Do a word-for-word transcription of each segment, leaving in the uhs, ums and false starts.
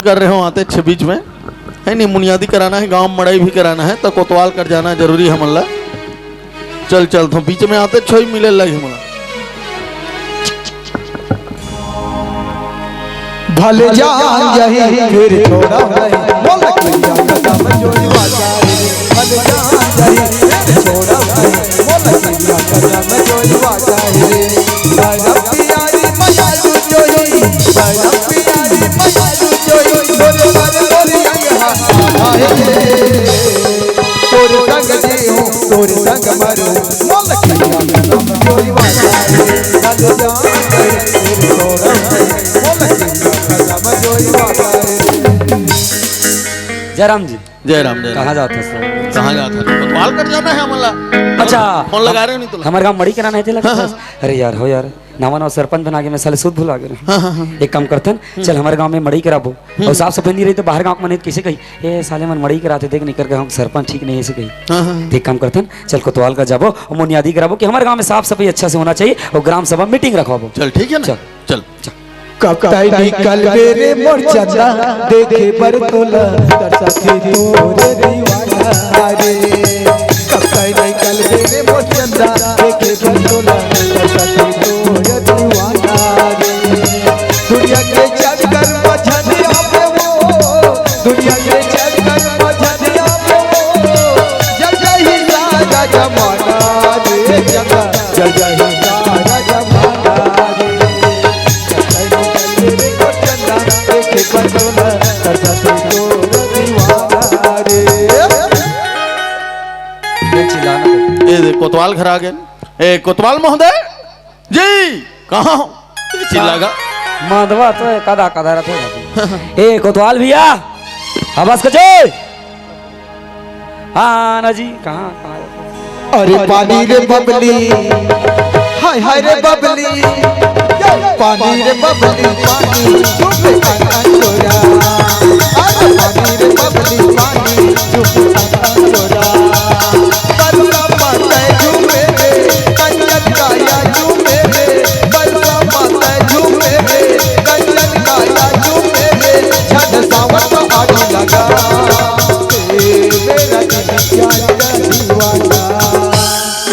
कर रहे हो आते छे बीच में, है नहीं, मुनियादी कराना है, गांव में मड़ई भी कराना है, तो कोतवाल कर जाना जरूरी है हमन ला। चल, चल, तो बीच में आते छोई मिले लगी हमला। भले जान जाही फिर छोड़ा नहीं, बोल कहिया कसम जोड़ी वाला रे। भले जान जाही फिर छोड़ा नहीं, बोल कहिया कसम जोड़ी वाला रे। भैरव प्यारी मैया तू जोई, भैरव प्यारी मैया तू जोई, तोरे पर तोरे अंग हाथ आए रे। तोरे संग जी हूँ, तोरे संग मरूँ, मोल कहिया कसम जोड़ी वाला रे। भले जान जाही फिर छोड़ा नहीं, मोल कहिया कसम जोड़ी वाला रे। जय राम जी। जय राम, जय राम। कहाँ जात हस? कहाँ जात हस? कोतवाल कर जाना है हमला। अच्छा। फोन लगा रहे नहीं तो। हमर गाँव मड़ई कराना है तेला। हाँ, हाँ, हाँ। अरे यार, हो यार, नवा नवा सरपंच बना के मैं साले सुध भुला गे। हाँ, हाँ, हाँ। एक काम करथन, हम्म। चल हमर गाँव में मड़ई कराबो। हम्म। अउ साफ सफाई नहीं रही तो बाहर गाँव के मन कइसे कही, "ए साले मन मड़ई कराथे, देख निकर के हम सरपंच ठीक नहीं है," ऐसे कही। हाँ, हाँ, हाँ। तो एक काम करथन, चल कोतवाल का जाबो अउ मुनियादी कराबो कि हमर गाँव में साफ सफाई अच्छा से होना चाहिए अउ ग्राम सभा मीटिंग रखवाबो। चल, ठीक है ना? चल। चल। कब तै निकलबे रे मोर चंदा, देखे बर तोला तरसथे तोर दीवाना रे। कब तै निकलबे रे मोर चंदा, देखे बर तोला तरसथे तोर दीवाना रे। दुनिया के चक्कर में झंडिया पे वो, दुनिया के चक्कर में झंडिया पे वो, जल जाही सारा जमाना रे चंदा। जय जय हो तारा जमाना रे। जय जय हो तारा रे। एक बंदोला करता तू तो दीवाना रे। ये चिल्लाना। ए दे, कोतवाल घर आ गए। ए, कोतवाल महोदय जी, कहाँ हो? ये चिल्ला गा। माधवा तो कदा कदा रहते हैं। ए, कोतवाल भैया, आवाज कचे। हाँ ना जी, कहाँ, कहाँ? अरे पानी रे बबली, हाय हाय रे बबली, पानी रे बबली, पानी, चुप कान चोरा। अरे पानी रे बबली, पानी, चुप कान चोरा। बरसा पाते झूमे रे, कंचन काया झूमे रे, बरसा पाते झूमे रे, कंचन काया झूमे रे, झन सावन आग लगा।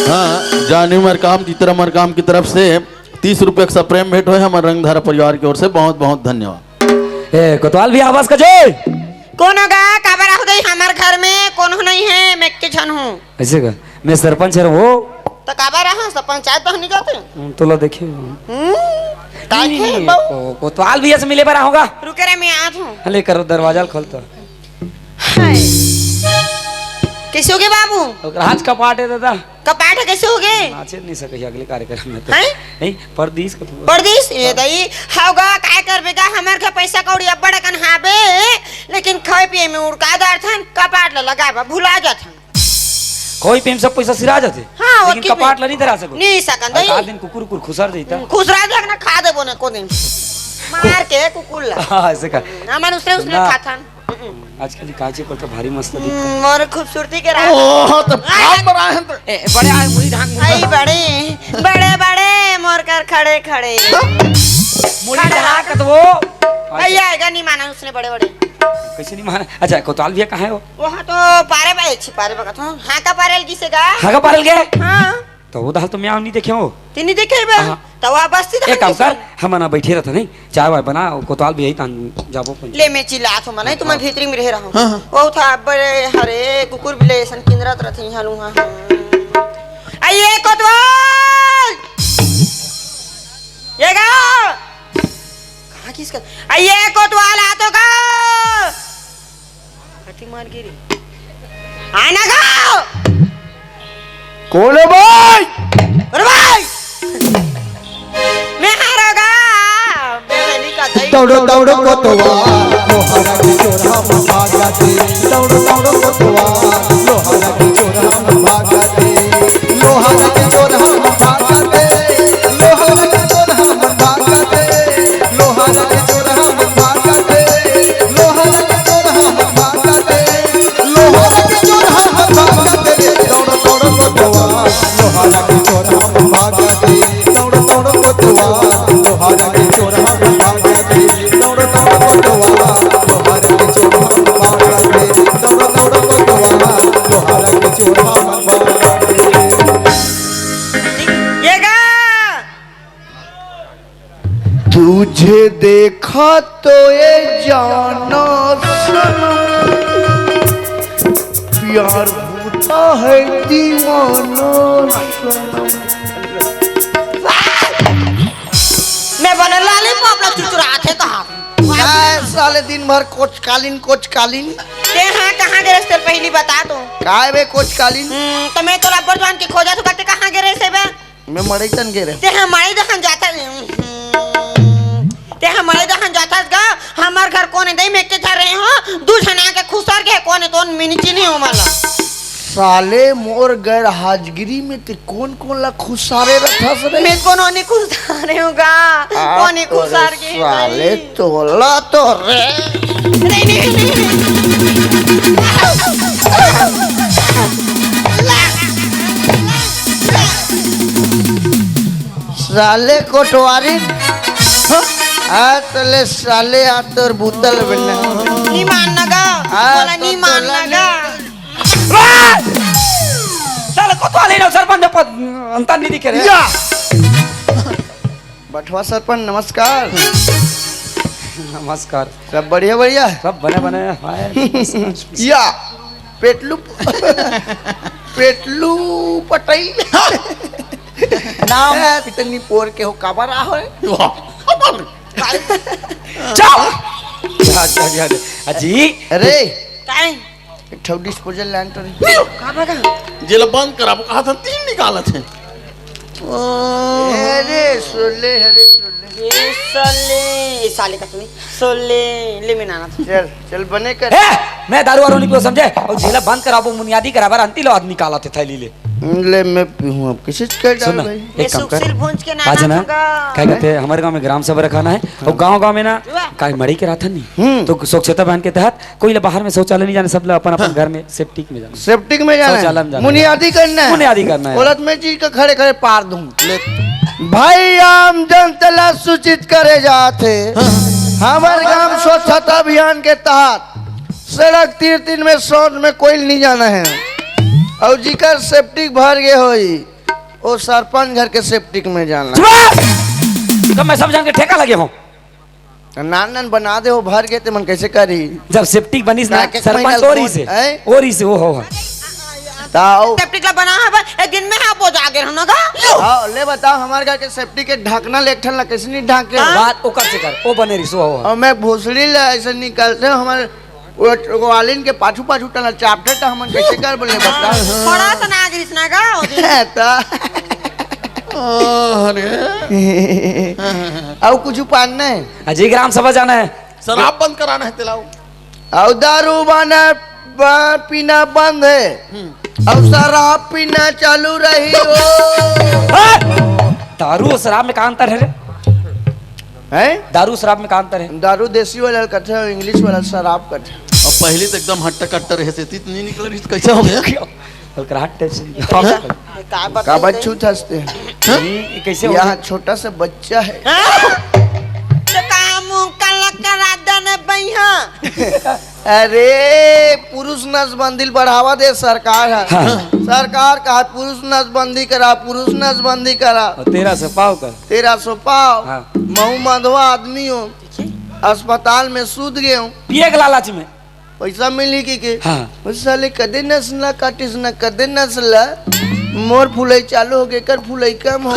हाँ, जानी मरकाम, चित्रा मरकाम की तरफ से तीस रुपया के प्रेम भेंट होय हमर रंगधारा परिवार की ओर से, बहुत बहुत धन्यवाद। ए, कोतवाल भी आवाज का जे। कोनो गा, काबर आहो दे हमर घर में, कोनो नहीं है, मैं के झन हूँ। ऐसे का? मैं सरपंच हूँ। तो काबर आहा, सब पंचायत तो नहीं जाते। हम तोला देखे हो। हम्म, काय नहीं, खे नहीं, बहू? को-, कोतवाल भी ऐसे मिले बर होगा। रुके रे, मैं आज हूँ। ले करो, दरवाजा खोल तो। हाय। कैसे हो गए बाबू? ओकरा आज कपाट है दादा। कपाट है, कैसे हो गए? नाचे नहीं सके अगले कार्यक्रम में तो। हैं? नहीं, परदेश का तो। परदेश? ये दई, हाव गा, काय करबे गा, हमर घर पैसा कौड़ी अब्बड़ अकन हाबे, लेकिन खाए पिए में उड़का दार थन, कपाट ला लगाबा, भुला जाथन। कोई पे सब पैसा सिरा जाथे, हाँ, लेकिन वकील कपाट में। ला नहीं धरा सको। नहीं सकन, अरे दई। का दिन कुकुर कुकुर खुसर देता। हम्म, खुसरा देख ना, खा देबो ना को दिन। मार के कुकुर ला। हाँ, ऐसे का। हमन उसने, उसने ना। खाथन। आजकल काचे पर तो भारी मस्त दिखता है। हम्म, मोर खूबसूरती के राज। ओह, तो आ, काम बनाए हैं तो। ए, बड़े आए, मुड़ी ढांग मुंडा। आई बड़े, बड़े, बड़े, मोर कर खड़े, खड़े। मुड़ी खड़ा। ढांग तो वो। आई आएगा, नहीं माना उसने बड़े, बड़े। कैसे नहीं माना? अच्छा, कोतवाल भैया कहाँ है वो? वहाँ तो पारे बा, छिपारे बा कथो। हाँ का पारे ल गिसे गा? हाँ का पारे ल गए? हाँ। तो वो दाल तो मैं नहीं देखे हो। तिनी देखे बा। हाँ। तो वह बस्ती एक काम कर, हम ना बैठे रहता नहीं, चाय वाय बना, कोतवाल भी यही तान जाबो अपन। ले मैं चिल्लात हूँ, मनाई तुम्हारे भीतरी में रह रहा हूँ। हाँ, हाँ। वो था बड़े हरे कुकुर बिले ऐसन किंदरत रहते हैं, हलू हाँ, हाँ। आइए कोतवाल! ये गा! कहाँ किसका? आइए कोतवाल, आ तो गा! फटी मार गिरी। आना गा! कौन है भाई? अरे भाई! मैं हारा गा! मैं नहीं का दई। दौड़ो, दौड़ो, कोतवाल, लोहारा के चोर हम भागा दे। दौड़ो, दौड़ो, कोतवाल, लोहारा के चोर हम भागा दे। लोहारा के चोर हम भागा दे। लोहारा के चोर हम भागा दे। लोहारा के चोर हम भागा दे। लोहारा के चोर हम भागा दे। लोहारा के चोर हम भागा दे। दौड़, दौड़, कोतवाल, लोहारा के चोर हम भागा दे। दौड़, दौड़, कोतवाल, लोहारा के चोर हम भागा दे। दौड़, दौड़, कोतवाल, लोहारा तुझे देखा तो ये जाना सनम, प्यार होता है दीवाना सनम। मैं बने लॉलीपॉप ला चुचुरात हे कहा। काय साले दिन भर कोचकालीन, कोचकालीन। ते हाँ कहाँ गे रहिस तेला पहली बता तो। काय बे कोचकालीन? हम्म, तो मैं तोला अब्बड़ जवान के खोजत हूँ, ते कहाँ गे रहिस बे? मैं मड़ई तन गे रहे। ते हमारे दखन जाता, ते हमारे दखन जाता गा। हमार घर कोन हे दई, मैं के घर रहे हो, दू झना के खुसर के कोन हे, तोन मिनी चिनी हो मला। साले मोर गैर हाजगिरी में ते कोन कोन ला खुसारे रथस रे? मैं कोनो नहीं खुसारे हूँ गा, आ, कोनी अरे खुसार के साले भाई। तोला तो रे। नहीं, नहीं, नहीं, नहीं। साले कोटवारी, आ तले साले आ तोर बुतल बने। नहीं मानना गा, आ बोला तो नहीं मानना तोला गा। साले कोतवाली ना सरपंच पद अंतर नहीं दिखे रे। या। बठवा सरपंच नमस्कार। नमस्कार। सब बढ़िया बढ़िया। सब बने बने हैं। या पेटलू पेटलू पटेल। नाम ए, पिटनी पोर के हो काबर आ होए। चल। जा, जा, जा, जा। अजी। अरे। काय? एक ठो डिस्पोजल लान तो नहीं। काबर का? जेला बंद कराबो कहा था, तीन निकालत हे। अरे, सोले, अरे, सोले। ये साले, ये साले का सुनी। सोले, ले मैं नाना था। चल, चल, बने कर। ए, मैं दारू वारू नहीं पियो, समझे? अउ जेला बंद कराबो, मुनियादी कराबर, अंती लो आदमी काला थे थैली ले। ले, मैं पीहूँ अब, किसी चीज का सुन डाल ना, भाई। एक ये काम कर। सुखशील भुंज के नाना आज ना, होगा। क्या कहते हैं, हमारे गांव में ग्राम सभा रखाना है, अउ गांव-गांव में ना, वाह। काय मड़ई के राथन नहीं, हम्म। तो स्वच्छता अभियान के तहत कोई ला बाहर में शौचालय नहीं जाना, सब ला अपन-अपन घर में सेप्टिक में जाना। सेप्टिक में जाना है? शौचालय में जाना है। मुनियादी करना है। मुनियादी करना है। बोलत मैं जी के खड़े-खड़े पार दूं। ले। भाई, आम जनता ला सूचित करे जात हे, हाँ। हमर गांव स्वच्छता अभियान के तहत सड़क तीर-तीर में शौच में कोई नहीं जाना है, अउ जिकर सेप्टिक भर गे होई, वो सरपंच घर के सेप्टिक में जाना। चुप! तो मैं सब जन के ठेका लगे हूँ। नान नान बना दे, वो भर गे ते मन कैसे करी? जब सेप्टिक बनिस ना, का के सरपंच महीना और ही से, हैं? और ही से, वो हो, हो। ताऊ। सेप्टिक ला बना है, बस एक दिन में हाँ, वो जागे रहना का? हाँ, ले बताओ, हमारे घर के सेप्टिक के ढकना ले, एक ठन ला कैसे नहीं ढांके? हाँ? बात ओकर से कर, वो बने रही, सो हो, हो। और मैं भोसड़ी ले ऐसे निकलते हूँ, हमारे वो, वो वालिन के पाछू, पाछू टना चापटे, त हमन कैसे कर बोले बता? थोड़ा सा ना गिरिस ना गा, ओ दिन। है त। अरे। अउ कुछ उपाय नहीं। अजय ग्राम सभा जाना है। शराब बंद कराना है, तेलाओ। अउ दारू बना, ब-, पीना बंद है। हम्म। अउ शराब पीना चालू रही हो। हाँ? दारू और शराब में का अंतर है रे? हैं? दारू शराब में का अंतर है? दारू देसी वाला कथे अउ इंग्लिश वाला शराब कथे। अब पहले तो एकदम हट्टा कट्टा रहे से, तीत नहीं निकल रही, तो कैसा हो गया? क्यों? हल्का हट टाइप से। ये कैसा? ये का का बताई बच्चू नहीं? थसते हैं? हाँ? ये कैसे हो गया? छोटा सा बच्चा है। हाँ? तो का मुंह काला करा देने बैहा? अरे, पुरुष नसबंदी ल बढ़ावा दे सरकार ह। हाँ। सरकार कहा पुरुष नसबंदी करा, पुरुष नसबंदी करा। अउ तेरा सौ पाव का? तेरा सौ पाव। हाँ। महू मधवा आदमी हो, अस्पताल में सूत गए हो। पिए के लालच में। पैसा मिली कि के? हाँ। ओ साले कदे नस ला काटिस ना, कदे नस ला। मोर फुलई चालू हो गे, कर फुलई कम हो।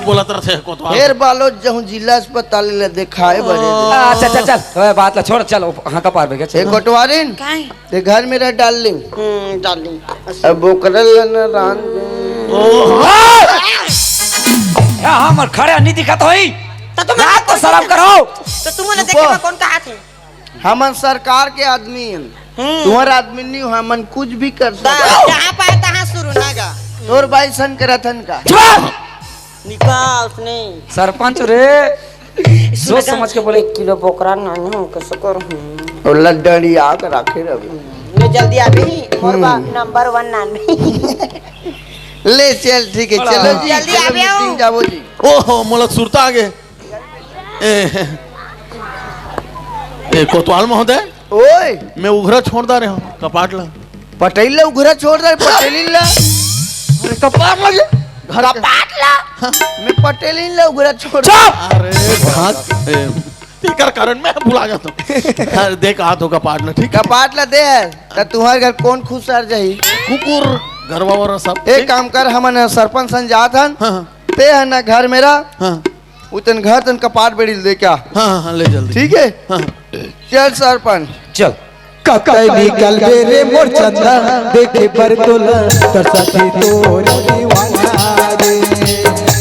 बोलत रथे कोतवाल। फेर बालो जहूं जिला अस्पताल ले देखाए बरे। अच्छा, चल, चल, ओए, बात ला छोड़, चल, ओ, हाँ, का पार बे, चल। ए कोटवारिन, काहे? ते घर में रह, डार्लिंग। हम्म, डार्लिंग। अब ओकरा ला ना रान दे। हाँ, हमर खड़े नहीं दिखत होई। तो तुम रात को शर्म करो। तो तुम उन्हें देखे चुप। में कौन कहा थे? हमन सरकार के आदमी हन। हम्म। तुहर आदमी नहीं हो, हमन कुछ भी कर दा, सकत। जहाँ पाए तहाँ शुरू ना गा। तोर बाई सन के रथन का। चुप! निकाल उसने। सरपंच रे, सोच समझ के बोले। एक किलो बोकरा नानी हो कैसे कर हूँ। और लड्डड़ी आग रखे रवि। ले जल्दी आ भी, मोर बा हम्म। नंबर वन नानी। ले चल, ठीक है, चलो जी, जल्दी चलो आ भी आओ। मीटिंग जाबो जी। ओहो, मोला सुरता आगे। ए, ए, कोतवाल महोदय, ओए। मैं उघरा छोड़ दा रहे हूँ, कपाट ला। पटेल ला उघरा छोड़ दा, पटेलिन ला। अरे, कपाट ला जे। घर के कपाट मैं पटेल ही ला उगरा छोड़। चुप! अरे भाग। ए, तेकर कारण मैं भुला जाता हूँ। अरे, दे कहा तो कपाट ला, ठीक है? कपाट ला दे है, त तुम्हारे घर कौन खुश रह जाही? कुकुर, गरवा वरवा सब। एक ठीक? काम कर, हमन सरपंच सन जात हन, हाँ, हाँ। ते है ना घर मेरा, हाँ। उतन घर तन कपाट बेड़ी दे क्या? हाँ, हाँ, हाँ, ले जल्दी। ठीक है? हाँ। चल सरपंच। चल। कतई निकलबे रे मोर चंदा, देखे बर तोला, कर साथी तोर दीवाना रे।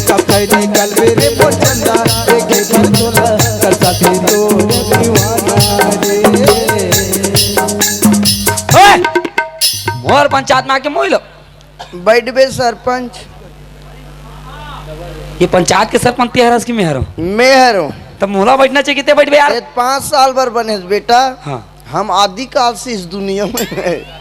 कतई निकलबे रे मोर चंदा, देखे बर तोला, कर साथी तोर दीवाना रे। ओए! मोर पंचायत में आके मोइलो। बैठ बे सरपंच। ये पंचायत के सरपंच ते हरस कि मैं हरंव? मैं हरंव। तब मोला बैठना चाहिए, ते बैठ बे यार। ये पाँच साल बर बने बेटा। हाँ। हम आदिकाल से इस दुनिया में है।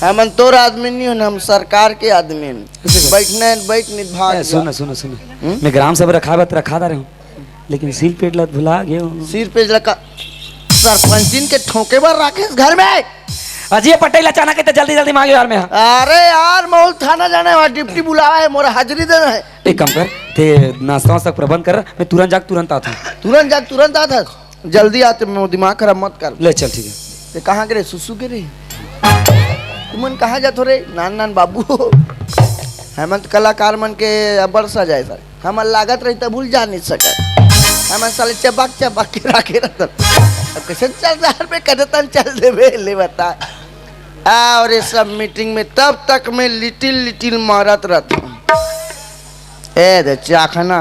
हमन तोर आदमी नहीं हन, हम सरकार के आदमी हन। ऐसे कर। बैठना है, बैठ, नहीं भाग ए, जा। सुन, सुन, सुन। हम्म? मैं ग्राम सभा रखा बत रखा दा रहे हूँ, लेकिन सील पेट लत भुला गए हूँ। सील पेट लगा सरपंचिन के ठोके बर राखेस घर में। अजय पटेल अचानक इतना जल्दी जल्दी मांगे यार मैं। अरे यार, महुल थाना जाना है, वहाँ ड्यूटी बुलावा है, मोर हाजिरी देना है। एक काम कर, ते नाश्ता वास्ता प्रबंध कर, मैं तुरंत जाके तुरंत आता हूँ। तुरंत जाके तुरंत आता है। जल्दी आते, मैं दिमाग खराब मत कर। ले चल, ठीक है। ते कहाँ के रे, सुसु के रे? तुमन कहाँ जात हो रे, नान नान बाबू? हमन तो कलाकार मन के अब्बड़ सजाए सर। हमन लागत रही तब भूल जा नहीं सके। हमन साले चबक चबक के राखे रहतन। अब कैसे चल रहा पे कदतन चल देबे, ले बता। आ, और ये सब मीटिंग में तब तक मैं लिटिल लिटिल मारत रहता हूँ। ए दे चाखना।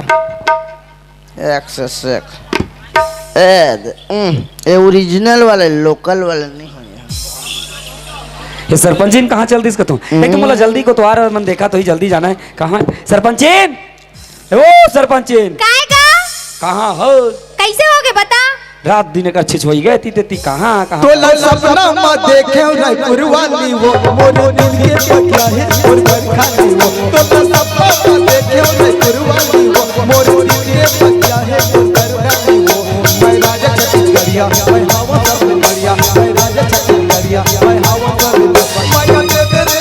एक से सेक। ए दे, उम, ये ओरिजिनल वाले, लोकल वाले नहीं हो। ये सरपंचिन कहाँ चल दिस कथूं? एक तो मोला जल्दी कोतवार मन देखा तो ही जल्दी जाना है। कहाँ सरपंचिन? ए, ओ सरपंचिन। काय का? कहाँ हो? कैसे हो गए बता? रात दिन का छिछोई गए ती, ते ती कहाँ, कहाँ? तोला सपना म देखे रायपुर वाली वो, मोर दिल के बगिया है मोर घर खाली वो। तोला सपना म देखे रायपुर वाली वो, मोर दिल के बगिया है मोर घर खाली वो। मैं राजा छत्तीसगढ़िया, मैं हवा सब बढ़िया, मैं राजा छत्तीसगढ़िया, मैं हवा सब बढ़िया। माया दे दे रे,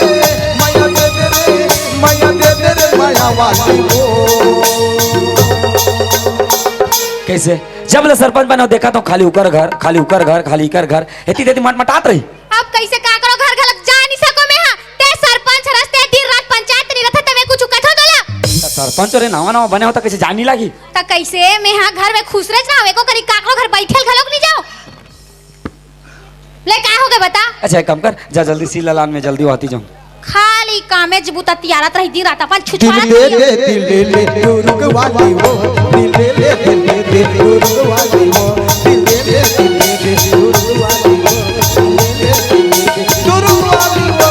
माया दे दे रे, माया दे दे रे, माया वाली वो। कैसे? जब ले सरपंच बने हो, देखा तो खाली उकर घर, खाली उकर घर, खाली इकर घर, एती तेती मटमटात रही। अब कैसे का करो, घर घलक जा नहीं सको मैं, हाँ। ते सरपंच हरस, ते दिन रात पंचायत नहीं रहता, ते मैं कुछ कथो तोला। त सरपंच रे नवा नवा बने हो त कैसे जानी लागी? त कैसे मैं, हाँ, घर में खुश रह ना, एको करी काकरो घर बैठल घलक नहीं जाओ। ले, का हो गए बता? अच्छा, एक काम कर, जा जल्दी सील लान, मैं जल्दी आती जाऊँ। खाली कामेज बुता तियारत रही, दिन रात अपन दिल छुछुआरत ले रही। दे, दिल ले ले, दुरुग वाली वो। दिल ले ले, दिल ले ले, दुरुग वाली वो। दिल ले ले, दिल ले ले, दुरुग वाली वो। दिल ले ले, दिल ले ले, दुरुग वाली वो।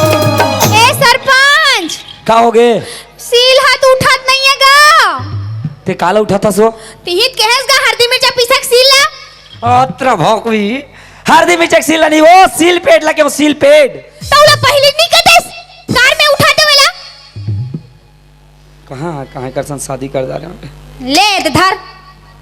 ए सरपंच! का हो गए? सील हाथ उठात नहीं है गा। ते काला उठाता सो? तिहित कहेस गा हरदी मिर्चा पीसक सील ला। अत्र भौकवी, हरदी मिर्चा के सील ला नहीं, वो सील पेट ला के, वो सील पेट। तौला पहली नहीं कतेस, कार में उठाते वाला। कहाँ, कहाँ कर सन शादी कर जा रहे हैं? ले, दे धर।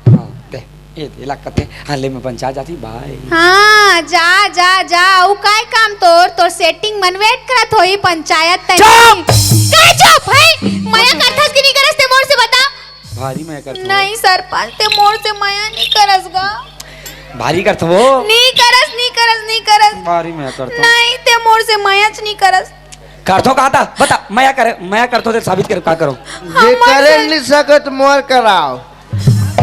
हाँ, दे, ये दे, ला कते, हाँ, ले, मैं पंचा जाती, बाय। हाँ, जा, जा, जा, ऊ काय काम तोर, तोर सेटिंग मन वेट करत होई पंचायत तनी। चुप! काय चुप है? मया करथस कि नहीं करस ते मोर से बता। भारी मया करत हो। नहीं सरपंच, ते मोर से मया नहीं करस गा। भारी करत हो। नहीं करस, नहीं करस, नहीं करस। भारी मया करत हो। नहीं, ते मोर से मयाच नहीं करस। करथो कहा था? बता, मया करे, मया करथो ते साबित करे, का करो? जे करे नहीं सकत, मोर कराओ।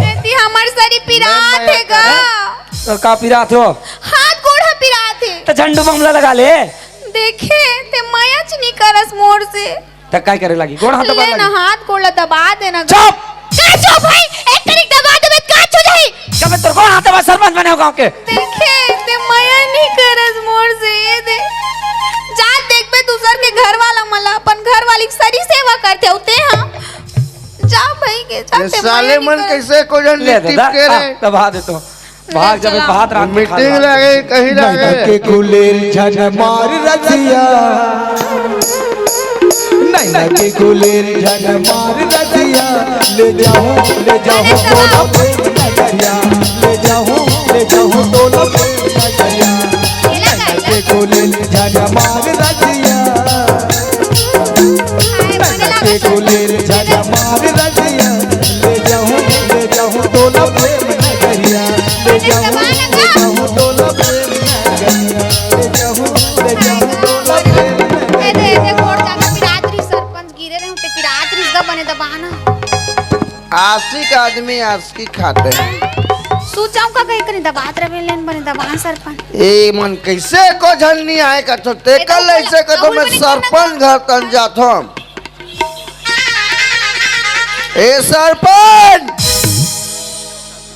एती हमर सरी पिरात हे गा। तो का पिरात हो? हाथ गोड़ ह पिरात हे। तो झंडू बमला लगा ले। देखे, ते मयाच नहीं करस मोर से। त काय करे लागी? गोड़ हाथ ले ना, हाथ गोड़ ला दबा देना। चुप! का चुप भाई? एक तरीक दबा देबे, का छू जाही? कबे तोर गोड़ हाथ दबा, सरपंच बने हो गांव के। देखे, ते मया नहीं करस मोर से, ये दे। जा देखबे दूसर के घर वाला मला, अपन घर वाली के सरी सेवा करथे होते, हाँ। जा भाई के, जा ये ते साले मया नहीं मन करस। कैसे को जन ले लिट्टी दादा, के रे? आ, दबा दे तो। भाग जबे भात रांध के खा मीटिंग ले। लगे, कहीं लगे। नैना के गुलेल झन मार रसिया, नैना के गुलेल झन मार रसिया, ले जाऊं, ले जाऊं तोला प्रेम नगरिया, ले जाऊं, ले जाऊं तोला प्रेम नगरिया। नैना के गुलेल झन मार रसिया, नैना के गुलेल झन मार रसिया। आदमी आसकी खाते हैं। सोचाऊं का कहीं कहीं दबात रहे लेन बने दबान सरपंच। ए मन कैसे को झन नहीं आए का तो ते कल ऐसे का तो मैं सरपंच घर तन जात हूँ। ए सरपंच।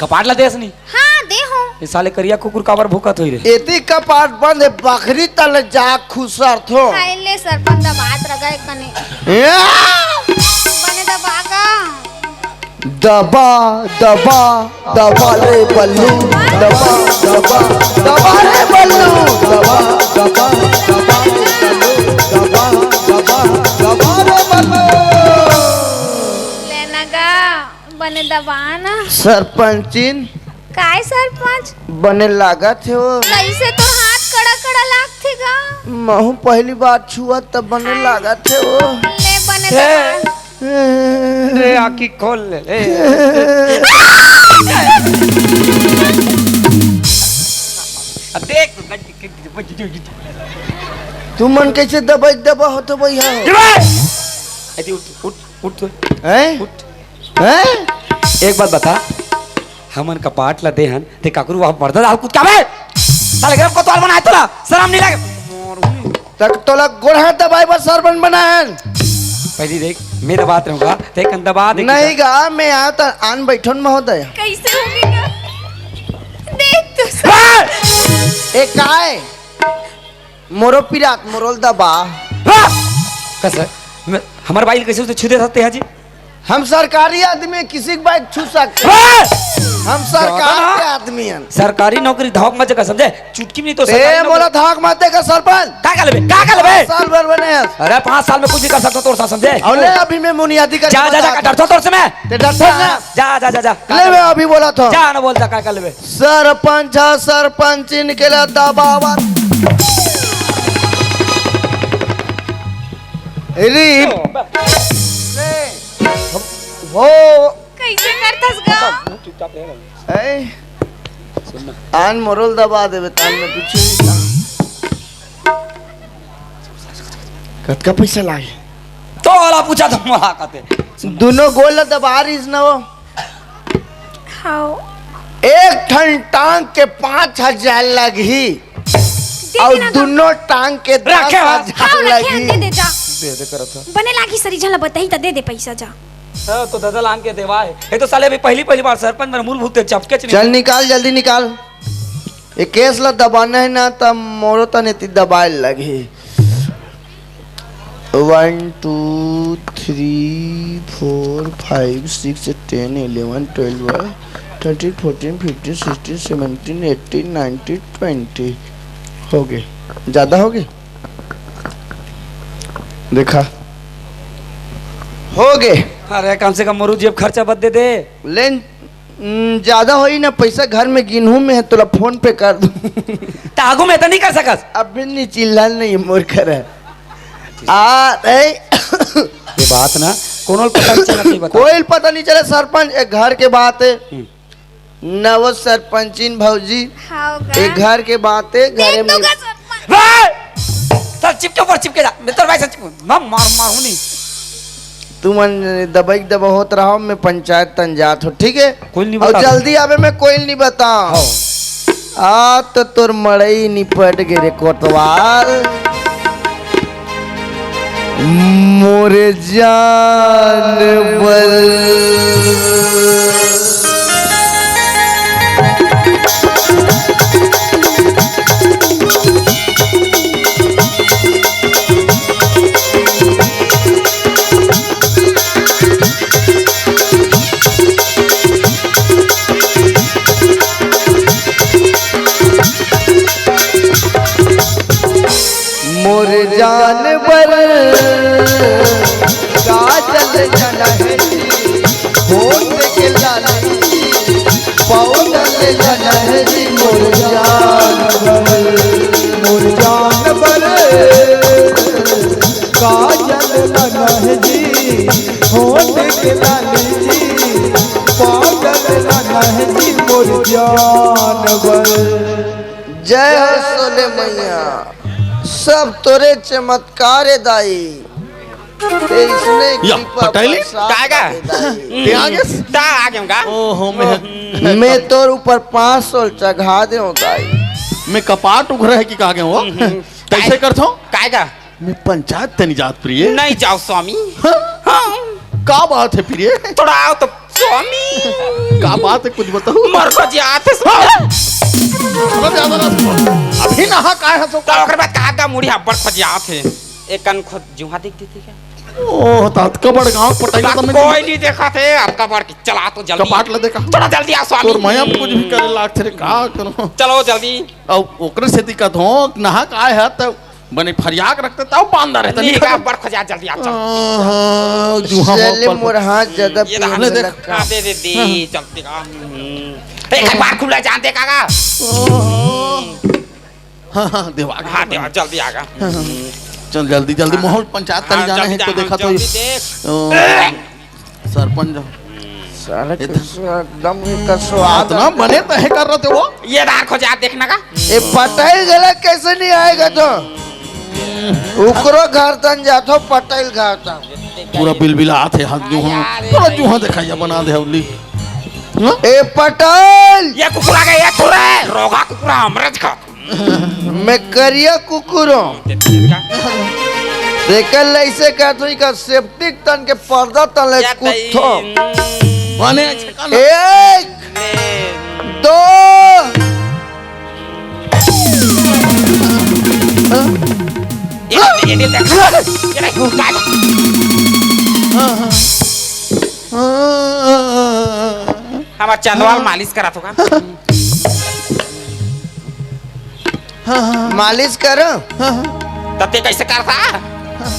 कपाट ला देस नहीं। हाँ, दे हो। ये साले करिया कुकुर काबर भूकत होई रे? एती कपाट बंद है, बकरी तले जा खुसर थो। खाए ले सरपंच दबात रगा एक कने। या! बने दबा का। दबा, दबा, दबा रे बल्लू, दबा, दबा, दबा रे बल्लू, दबा, दबा, दबा रे बल्लू, दबा, दबा, दबा रे बल्लू। लेना गा। बने दबा ना। सरपंचिन। काय सरपंच? बने लागत हे वो। कैसे तो हाथ कड़ा कड़ा लागथे गा? महू पहली बार छुआ तब बने लागत हे वो। ले बने ए, दबा। ए। रे आँखी खोल ले, ए। अब देख तो गड्डी, गड्डी, गड्डी, गड्डी। तू मन कैसे दबाई दबा होत भैया हो? अरे उठ, उठ, उठ तो। हैं? उठ। हैं? एक बात बता, हमन कपाट ला देहन, ते काकरू वहाँ मर्दा दाल कूद के आवे? साले गरम कोतवाल बनाए तोला, शरम नहीं लगे? तक तोला गोड़ हाथ दबाए बर सरपंच बनाहन। पहली देख, मैं दबात रहूँगा, ते कन दबा दे। नहीं गा, मैं आया तो आन बैठन महोदय। कैसे होगी ना? देख तो सर। ए काय? मोरो पिरात, मोरोल दबा। हाँ! कस, मैं, हमारे बाइल कैसे उसे छू दे सकते हैं जी? हम सरकारी आदमी हैं, किसी की बाइक छू सकते हैं। हाँ! हम सरकार ज्यादा ना। के आदमी हैं। सरकारी नौकरी धाक मत जगह समझे, चुटकी भी नहीं तो ते सरकारी नौकरी। मोला धाक मत देकर सरपंच। का कर लेबे? का कर लेबे? साल भर बने हैं। अरे पाँच साल में कुछ भी कर सकता तोर साथ समझे। और ले अभी मैं मुनियादी कर जा, जा, जा, बता का डरता तोर से मैं। ते डरता ना। जा, जा, जा, जा। ले मैं अभी बोला था। जा ना बोल जा, का कर लेबे? सरपंच ह सरपंचिन के ला दबावत। री। हो। कैसे करथस गा? ए? आन मोरोल दबा देबे, तान में कुछ नहीं था। कतका पैसा लागे? तो वाला पूछा तो मोला कहते। दोनों गोल ला दबा रहीस न वो। हाँ। एक ठन टांग के पाँच हजार लगही। दे और देना गा। दोनों टांग के रखे दस हजार हाँ, रखे लगही। दे दे जा। दे दे करत ह। बने लागी सरी झन ला बताही त दे दे पैसा जा। हाँ, तो दादा लान के देवा है। ये तो साले अभी पहली, पहली बार सरपंच मन मूल भूत चपके च नहीं। चल निकाल, जल्दी निकाल। ये केस ला दबाना है ना, त मोरो तने ती दबाए लगही। One, two, three, four, five, six, ten, eleven, twelve, thirteen, fourteen, fifteen, sixteen, seventeen, eighteen, nineteen, twenty। हो गए। ज्यादा हो गए? देखा। हो गए। अरे, कम से कम मोरू जेब खर्चा बद दे दे। लेन, हम्म, ज्यादा होई ना पैसा, घर में गिनहू में है, तोला फोन पे कर दूँ। त आगू में त नहीं कर सकस। अभी नहीं, चिल्ला नहीं मोर घर है। आ, ए, ये बात ना, कोनो ल पता नहीं चला, नहीं बता। कोई ल पता नहीं चले सरपंच, एक घर के बात है। हम्म। नव सरपंचिन भौजी, हाँ, गा। एक घर के बात है, घरे देख तो में गा सरपंच। रे! सर चिपके ऊपर चिपके जा, मैं तोर भाई सर चिपके, मैं मार, मार हूँ नहीं। तुमन दबई दबा होत रहो, मैं पंचायत तन जात हो, ठीक है? कोई नहीं और बता। जल्दी आवे, मैं कोई नहीं बताओ। हाँ। आ तो तोर मड़ई निपट गे रे कोतवाल। मोर जान बर। मोर जान बर काजल ननहरी, होठ के लाली पाउडर ननहरी, मोर जान बर, मोर जान बर काजल ननहरी, होठ के लाली जी, पाउडर ननहरी, मोर जान बर। जय हो सोले मैया, सब तोरे चमत्कार हे दाई। इसने या, कृपा पटेली? बरसात काय का? दे दाई। ते आ गेस? ता आ गेंव का? ओहो, मैं मैं तोर ऊपर पाँच सौ चघा देंव दाई। मैं कपाट उघरा हे कि का गेंव? हम्म। कइसे करथंव? काय का? मैं पंचायत तनी जात प्रिय। नहीं जाव स्वामी। हाँ? हाँ। का बात हे प्रिय? थोड़ा आव तो स्वामी। का बात हे, कुछ बताव। मोर खोजियात हे स्वामी। हाँ। थोड़ा ज्यादा ना सुन। अभी नहा काय हे तो तो ओकर बाद कहा का मुड़ी अब्बड़ खोजियात हे। एक कन खोज जुहा देख देती क्या? ओह, त अतका बड़ गाँव पटाई का त मैं कोई नहीं देखा थे, अतका बड़ की चला तो जल्दी। कपाट ला देखा। थोड़ा जल्दी आ स्वामी। तोर माया कुछ भी करे लागथे रे, का करो? चलो जल्दी। अब ओकरे सेती कहत हों, नहा काय हे त बने फरियाक रखते तब बांधा रहता, नहीं नहीं का खा- बड़ खोजा जल्दी आ चल। आहा, जुहा चले मोर मोर पर। मोर हाथ ज्यादा ये पीने रहा। ले देख। लगा। आ, दे दे दे, हाँ, हाँ। चलते का। हम्म। एक बार खुला जान दे काका। आहा। हाँ, हाँ, देवा आ गया। हाँ, देवा, जल्दी आ गया। हाँ, हाँ। चल, जल्दी, जल्दी, हाँ। माहौल पंचायत तनी हाँ, जाना जल्दी हे, तो जाना, देखा तो जल्दी देख। ओ, सरपंच। साले ये तो कुछ एकदम इनका स्वाद अतना बने तो हे कर रहे थे वो। ये दार खोजा, देखना का? ए, पटेल गला कैसे नहीं आएगा तो? उकरो घर तन जाथो, पटेल घर तन। पूरा बिलबिलात हे हाथ जुहा। अरे, पूरा जुहा दिखाइया बना दे हवली। हाँ? ए, पटेल! ये कुकुर आ गया, ये कुकुर है। रोगा कुकुर, हमरे ज खात। मैं करिया कुकुर हों। तेकर ले अइसे कहत हों, का सेप्टिक तन के पर्दा तले या कुत्थो। तई। माने, एक, ले। दो। ये, ये, ये देख। ये देख, काय? हाँ, हाँ। हाँ, हाँ, हाँ। हमार चंदवाल मालिश करा तो का? हाँ, हाँ। मालिश करो। हाँ, हाँ। तब ते कैसे करता?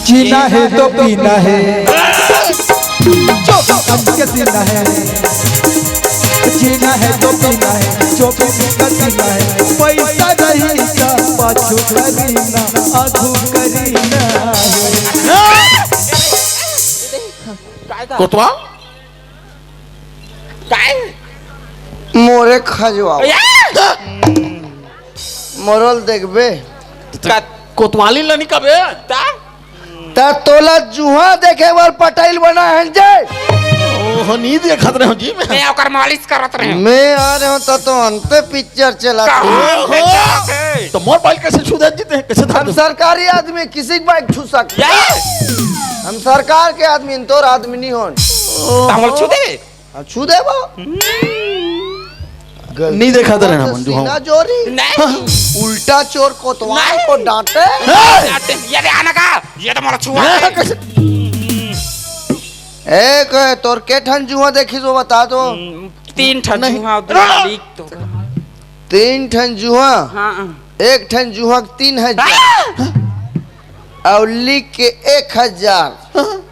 जीना है तो पीना है, जो अब के जीना है। जीना है तो पीना है, जो भी का जीना है। पैसा नहीं तो पाछू करीना, आगू करीना है। कोतवाल? काय? मोरे खजवाओ। या! मोरल देखबे। का? कोतवाली लनी कबे? ता? ता तोला जुहा देखे बर पटाइल बना है जे। ओहो, नी देखत रहे हो जी मैं। मैं ओकर मालिश करत रहे हूँ। मैं आ रहे हूँ तो, तो अंते पिक्चर चला। कहाँ ओहो। पे जात है? तो मोर बाइक कैसे छू दे जीते हैं? कैसे हम धर दे? सरकारी आदमी, किसी की बाइक छू सकते? या! हम सरकार के आदमी, तोर आदमी नहीं होन। ओहो। तामल छू दे? हाँ, छू देबो। गलती नहीं देखा था से रहना मन, जो सीना हाँ। जोरी। नहीं। उल्टा चोर कोतवाल नहीं। को डांटे। हाँ। ये दे आना का, ये तो मोला छुआ हाँ, है। कैसे? एक है, तोर के ठन जुआ देखी तो बता दो। हम्म, तीन ठन नहीं। जुआ, दो लीक तो। तीन ठन जुआ, हाँ। एक ठन जुआ तीन हजार। हाँ। और लीक के एक हजार। हाँ।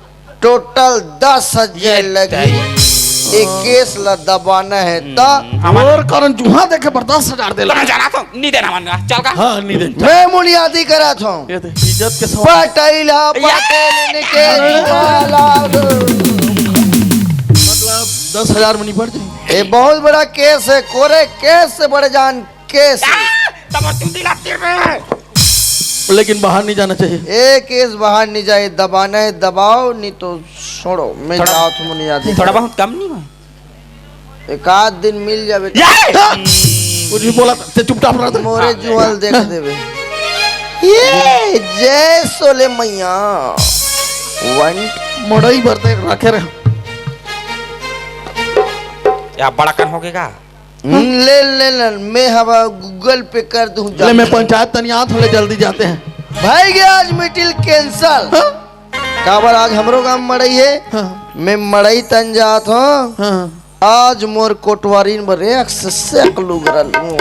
टोटल दस हजार ये लगही। तई। ए केस ला दबाना है त। हम्म, हमार और कारण जुहा देखे बर दस हजार दे ला। तोला जाना तो नी देना मन, चल का? हाँ, नी दे। मैं मुनियादी करा था। ये दे, इज्जत के सवाल। पटैला, ये पटेल के माला। मतलब दस हजार में निपट जाए। ये बहुत बड़ा केस है, कोरे केस से बड़े जान केस। आ, तब चुंदी ला तीर में। लेकिन बाहर नहीं जाना चाहिए। ए केस बाहर नहीं जाए, दबाना है दबाओ, नहीं तो छोड़ो। मैं थोड़ा, जाओ तुम नहीं आते। थोड़ा बहुत कम नहीं हुआ? एक आध दिन मिल जावे। ये! कुछ भी बोला ते चुपचाप रह। मोरे जुआल देख देवे। ये जय सोले मैया। वन। मड़ई भर देख रखे रहे। या बड़ा कन हो गएगा? हम्म, ले, ले, ले, मैं हवा Google Pay कर दूं, ले, जा। मैं पंचायत तनियात हूँ, ले, जल्दी जाते हैं। भाई गया आज meeting cancel। हाँ? काबर आज हमरो गांव मड़ई है। हाँ। मैं मड़ई तन जात हूँ। हाँ। आज मोर कोटवारिन बर एक से सेक लुगरा लूं।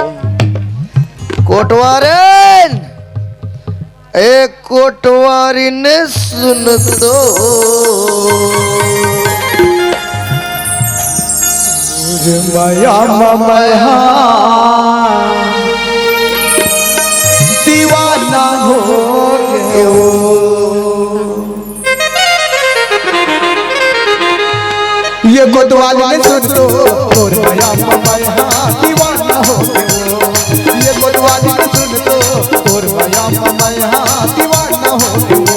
कोटवारिन! ए कोटवारिन सुन तो। मया मया दीवाना हो गयो। ये कोतवाल ने सुन तो, तोर मया मया दीवाना हो गयो। ये कोतवाल ने सुन तो, तोर मया मया दीवाना हो गयो।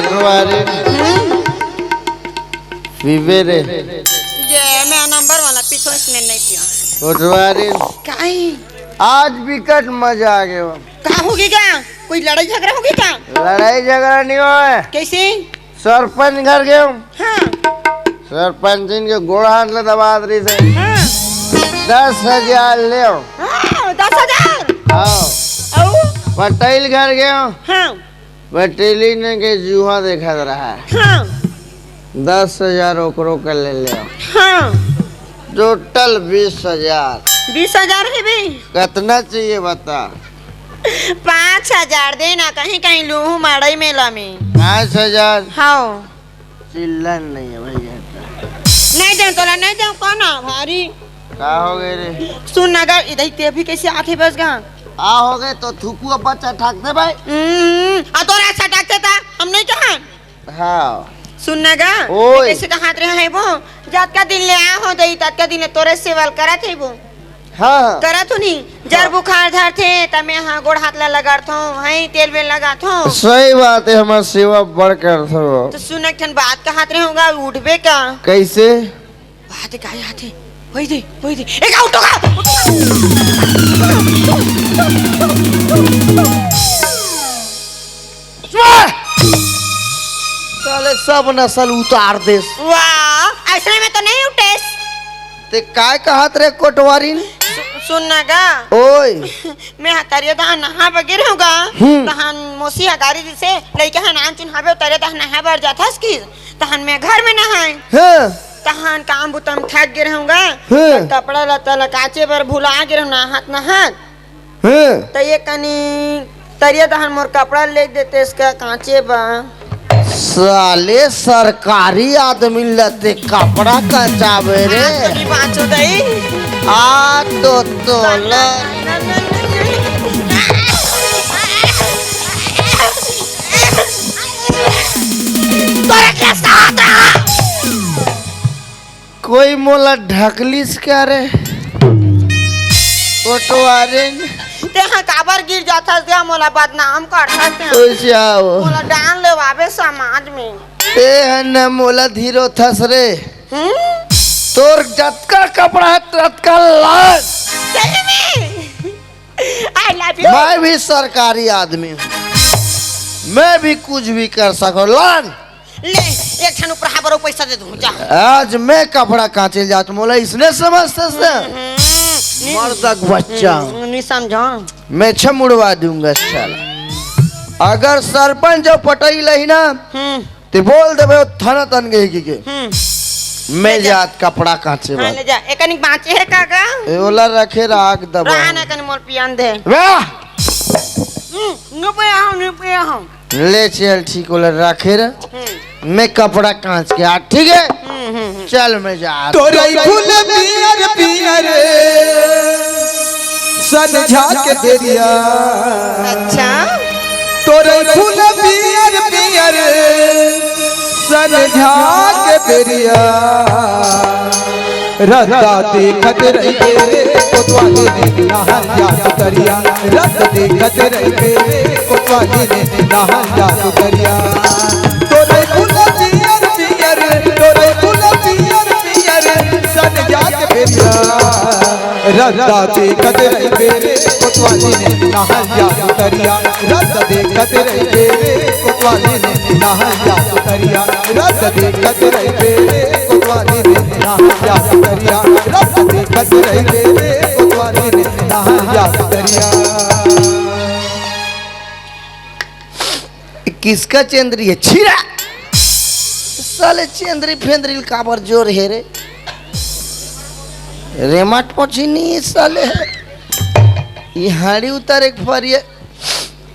पटवारी। हम्म? पीबे रे। जे मैं नंबर वाला पीछो इसने नहीं पिया। पटवारी। काई? आज बिकट मजा आ गया। का होगे का? कोई लड़ाई झगड़ा होगे का? लड़ाई झगड़ा नहीं होय। कैसे? सरपंच घर गयो। हाँ। सरपंचिन के गोड़ हाथ ला दबात रहिसे। हाँ। दस हजार लेव। हाँ, दस हजार। हाँ। अउ? पटेल घर गयो। हाँ। पटेली ने के जुआ देखत रहा। हाँ। दस हजार ओकरो के ले लेव। हाँ। टोटल बीस हजार। बीस हजार हे बे। कतना चाहिए बता? पाँच हजार दे ना, कहीं कहीं लूहू माड़ई मेला में। पाँच हजार? हाँ। चिल्लर नहीं है भैया। नहीं देव तोला, नहीं देव, कौन आ भारी? का हो गए रे? सुन ना गा, इधर ते भी कैसे आथे बस गा? आ हो गए तो थुकुआ बच्चा ठाकते भाई। हम्म, आ तोरा अच्छा ठाकते था, हम नहीं कहा। हाँ। सुन ना गा, ओए। कैसे कहात रहे है वो? जतका दिन ले आ हो दई, ततका दिन ले तोरे सेवल करत है वो। हाँ, हाँ। करत हो नी, जर हाँ। बुखार धरथे, त मैं हा गोड़ हाथ ला लगाथो, हई तेल वेल लगाथो। सही बात है, हमार सेवा बड़ करथो। तो सुन, एक ठन बात कहात रहे होगा, उठबे का? कैसे? बात का आथे, वही दे, वही दे। एक आ, उठो का? उठो का? वाह! साले सब नसल उतार देस। वाह, ऐसने में तो नहीं उठेस। ते काय कहत रे कोटवारिन? सु-, सुन ना गा। ओए। मैं ह तरिया तहां नहा बगे रहूंगा। हम्म। तहां मोसी ह गारी दिसे, लइका ह नान चुन हवे, तरिया तहां नहा बर जाथस कि? तहां मैं घर में नहाए। हाँ। तहां काम बुता म थक गे रहूंगा। हाँ। त कपड़ा लत्ता ला काचे बर भुला गे रहूं, नहात नहात। हैं? त ये कनी तरिया तहां मोर कपड़ा ले देते इसका कांचे बा। साले सरकारी आदमी लते कपड़ा कांचावे रे। आज तो नहीं बांचो दई। आ तो तोला। तोरा के साथ रहा। कोई मोला ढकलिस का रे? कोटवारिन। तेहा काबर गिर जाथस गा, मोला बदनाम करथस तेहा। ओइसे आओ। मोला डांग लेवाबे समाज में। तेहा न मोला धीरो थस रे। हम्म? तोर जतका कपड़ा है, ततका लान। सही में? I love you। मैं भी सरकारी आदमी हूँ, मैं भी कुछ भी कर सकूँ। लान। ले, एक ठन उपरहा बर पैसा दे दूं, जा। आज मैं कपड़ा कांचे जात, मोला इसने समझते से? हम्म, मर्दक बच्चा। हम्म, नहीं समझा। मैं छम उड़वा दूंगा साला। अगर सरपंच जो पटई लही ना, हम्म। ते बोल देबे थाना तन गए की के। हम्म। मैं ले जा। जात कपड़ा कांचे हाँ, बात। ले जा। एकनिक बांचे है का का? ए, ओला रखे राख दबा। रहा ना कनी मोर पियन दे। वाह! हम्म, नु पे आओ, नु पे आओ। ले चल, ठीक होला, राखे रे। हम्म। मैं कपड़ा कांच के आ, ठीक है? हम्म, हम्म, हम्म। चल, मैं जा। तोरई फूल पियर पियर, संझा के बेरिया। अच्छा। तोरई फूल पियर पियर, संझा के बेरिया। रद्दा देखत रहिबे रे कोतवाली ने नहाया सुतरिया, रद्दा देखत रहिबे रे कोतवाली ने नहाया सुतरिया। तोरई फूल पियर पियर, तोरई फूल पियर पियर, संझा के बेरिया। रद्दा देखत रहिबे रे कोतवाली ने नहाया सुतरिया, रद्दा देखत रहिबे रे कोतवाली ने नहाया सुतरिया, रद्दा देखत रहिबे रे कोतवाली ने नहाया सुतरिया, रद्दा देखत रहिबे रे कोतवाली ने नहाया सुतरिया। किसका चेंदरी है? छिरा। साले चेंदरी फेंदरी ल काबर जोर हे रे? रेमट पोछी नहीं साले। ये हाड़ी उतारे के फरिया।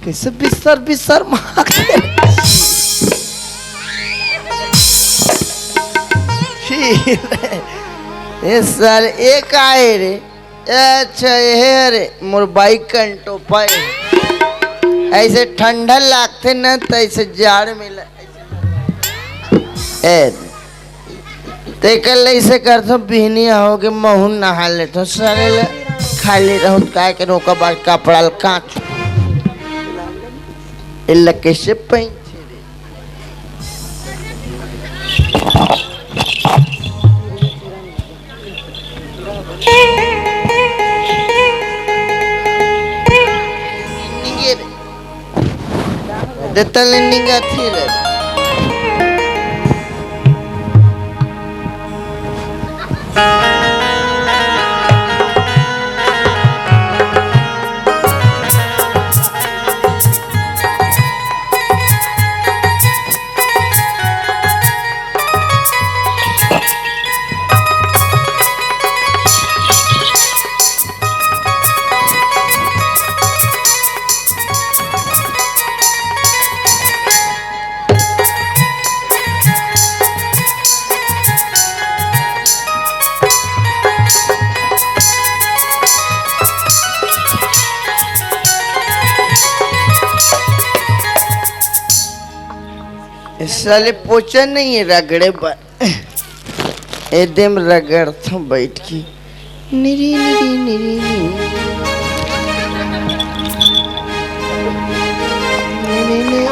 कैसे बिस्तर बिस्तर मार। ए साले, ए का हे रे? अच्छा, ये रे, मोर बाइक कंटोपा है। ऐसे ठंडा लागथे ना, तो ऐसे जाड़ में ल-, ए, तेकर ले ऐसे करथो, बिहनिया हो के महू नहा लेथो, सरे ले खाली रहूं, काय के ओकर बाद कपड़ा ल कांच। ए ल कैसे पहन? तले निंगा थी रे। ए साले पोछा नहीं है रगड़े बर। एदे म रगड़थों बइठ के। निरी, निरी, निरी, निरी। निरी, निरी।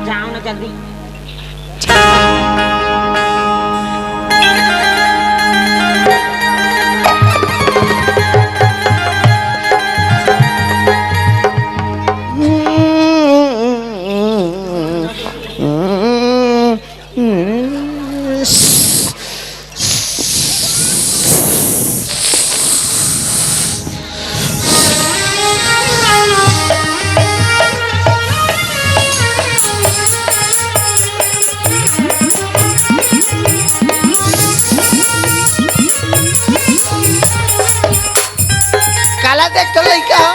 जाओ ना जल्दी। काला देख तो लइका हो।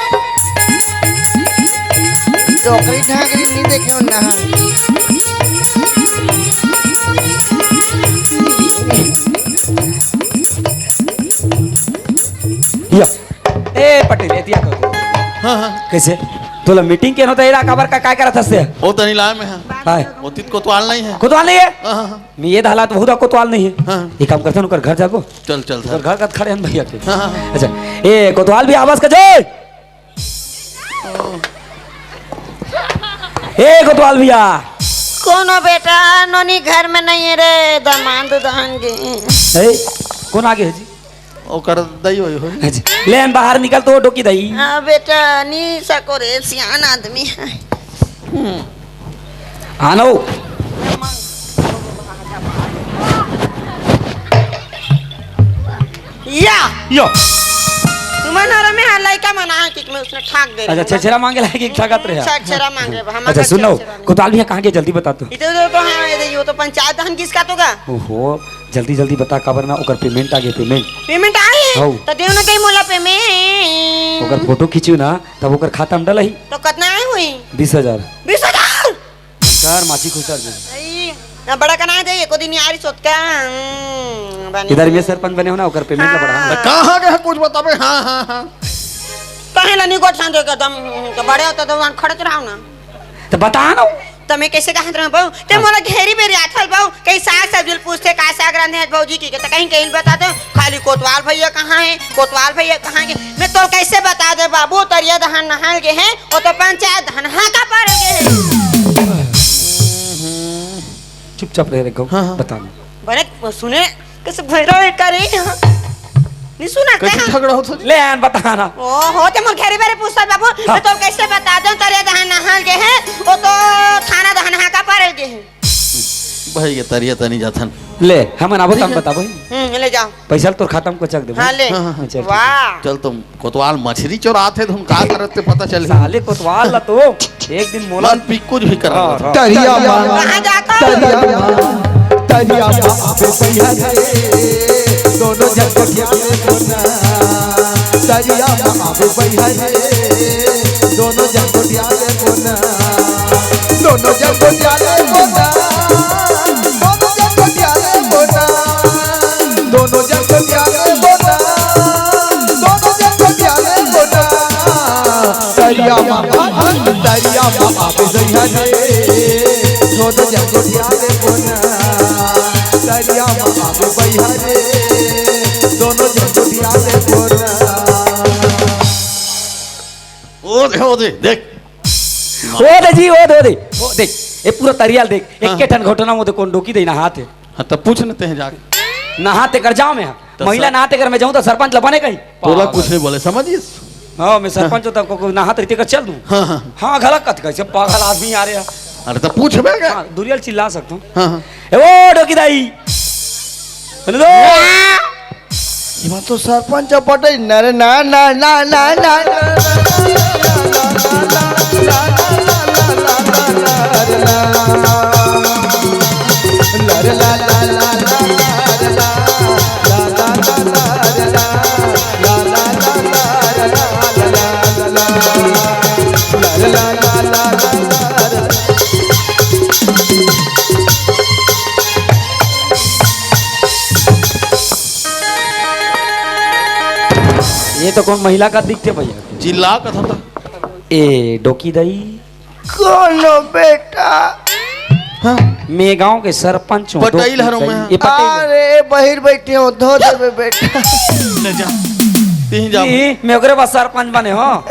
डोकरी ढाकरी नहीं देखे हो ना। या। ए पटेल, एतिया तो। हाँ, हाँ। कैसे? तोला मीटिंग के होता एरा काबर का काय करत हस ते? ओ तनी लाय में है। हाय। ओ तित कोतवाल नहीं है। कोतवाल नहीं है? हाँ, हाँ, हाँ। मैं ये हालात बहुत कोतवाल नहीं है। हाँ। ये काम करथन ओकर घर जाबो। चल, चल, ओकर चल। घर का खड़े हैं भैया के। हाँ, हाँ, हाँ। अच्छा, ए कोतवाल भी आवाज का जय। ए कोतवाल भैया। कोनो बेटा नोनी घर में नहीं है रे, दमांद दहन गे। ए, कौन आगे है जी? ओकर दई होई होई। अच्छा, ले आन बाहर निकल तो डोकी दई। हाँ बेटा, नी सको रे, सियान आदमी है। हम्म। आनो। या। यो। तुमन हर में हाँ लइका मन आए कि मैं उसने ठाक दे अच्छा, रहे छेरछेरा मांगे ला कि ठाकत रहे? छेरछेरा मांगे, हम अच्छा, अगर सुनो, छेरछेरा नहीं। कोतवाल भैया कहाँ के जल्दी बता तो। इधर उधर तो हाँ, इधर यो तो पंचायत दहन किसका तो गा? ओहो, जल्दी जल्दी बता काबर ना ओकर पेमेंट आगे, पेमेंट। पेमेंट आए? हौ। तो देव ना कहीं मोला पेमेंट। ओकर फोटो खींचू ना, तब ओकर खाता में डलही। तो कितना आए हुई? बीस हजार। बीस हजार? सर, माची खुसर दे। आई, ना बड़ा कना दे, एको दिन यारी सोत का, हम्म, बने। इधर में सरपंच बने हो ना, ओकर पेमेंट ला बढ़ा। हाँ। तो कहाँ गए कुछ बताबे? हाँ, हाँ, हाँ। कहीं ला नहीं गोठ सांझे के दम, तो बड़े होते तो वहाँ खड़े रहो ना। तो बता ना। तो मैं कैसे कहा रहा बहू? ते हाँ। मोला घेरी बेरी आथल बहू, कहीं साग सब्जी पूछते, "का साग रांधे आज भौजी की?" के तो कहीं, कहीं बता दो, "खाली कोतवाल भैया कहाँ है, कोतवाल भैया कहाँ है?" मैं तोल कैसे बता दे बाबू, तरिया दहन नहाल के है, वो तो पंचायत धनहा का पार के है। चुपचाप रहे रे गौ, हाँ, हाँ। बता ना। बने सुने, कैसे भैरव एक करे यहाँ? नहीं सुना कैसे कहाँ? झगड़ा होता जी? ले आन बता ना। ओहो, ते मोर घेरी बेरी पूछता बाबू, हाँ। मैं तोल कैसे बता दे, तरिया दहन नहाल के है, वो तो थाना दहन हाका पारल के है। भाई, ये तरिया तनी जाथन। ले, हमन आबो ठीक तम है। बताबो। हम्म, ले जाओ। पैसा ल तोर खाता में कोचक देबो। हाँ, ले। हाँ, हाँ, हाँ। चल, ठीक है। वाह। चल, तुम कोतवाल मछली चोरात है, तुम का करत ते पता चल। साले कोतवाल ला तो एक दिन मोला मन भी कुछ भी करा हाँ, था। हाँ। तरिया माँ, कहाँ जाता? तरिया माँ, तरिया माँ, आबे भैया रे, दोनों जन को क्या बोलना? तरिया माँ, आबे भैया रे, दोनों जन को क्या बोलना? दोनों जन को प्याले बोला, दोनों जन को प्याले बोला, दोनों जन को प्याले बोला, दोनों जन को प्याले बोला। तरिया माँ, तरिया माँ, आप जइहा रे, दोनों जन को प्याले बोला। तरिया माँ, आप जइहा रे, दोनों जन को प्याले बोला। ओ दे, ओ दे, देख। ओ दे जी, ओ दे, ओ दे। ओ देख, ये पूरा तरिया ल देख। हाँ। एक के ठन घोटना में दे कोन डोकी दे नहात हे। हाँ, तब पूछ लेते हैं जाके। नहात हे कर जाओ में। त महिला सर नाते कर मैं जाऊं त सरपंच ल बने कही। तोला कुछ नहीं बोले, समझिस? हाँ, मैं सरपंच होता को, को नहात रहिते का चल दूं। हाँ, हाँ। हाँ, घलक कत कैसे पागल आदमी आ रहे हैं। अरे त पूछबे का? हाँ, दुरियल चिल्ला सकता हूँ। हाँ, हाँ। ए वो डोकी दाई। सुन दो। ये बात तो सरपंच पटई नरे ना ना ना ना ना। ये तो कौन महिला का दिखते भैया? चिल्ला कथा था। ए डोकी दई। कोनो बेटा। हाँ। मैं गांव के सरपंच हूँ, पटेल डोकी हरो दई। मैं। ये पटेल। अरे बहिर बैठे हो, धो देबे बेटा। ले जा। तीन जा। नहीं, मैं ओकरे बाद सरपंच बने हो।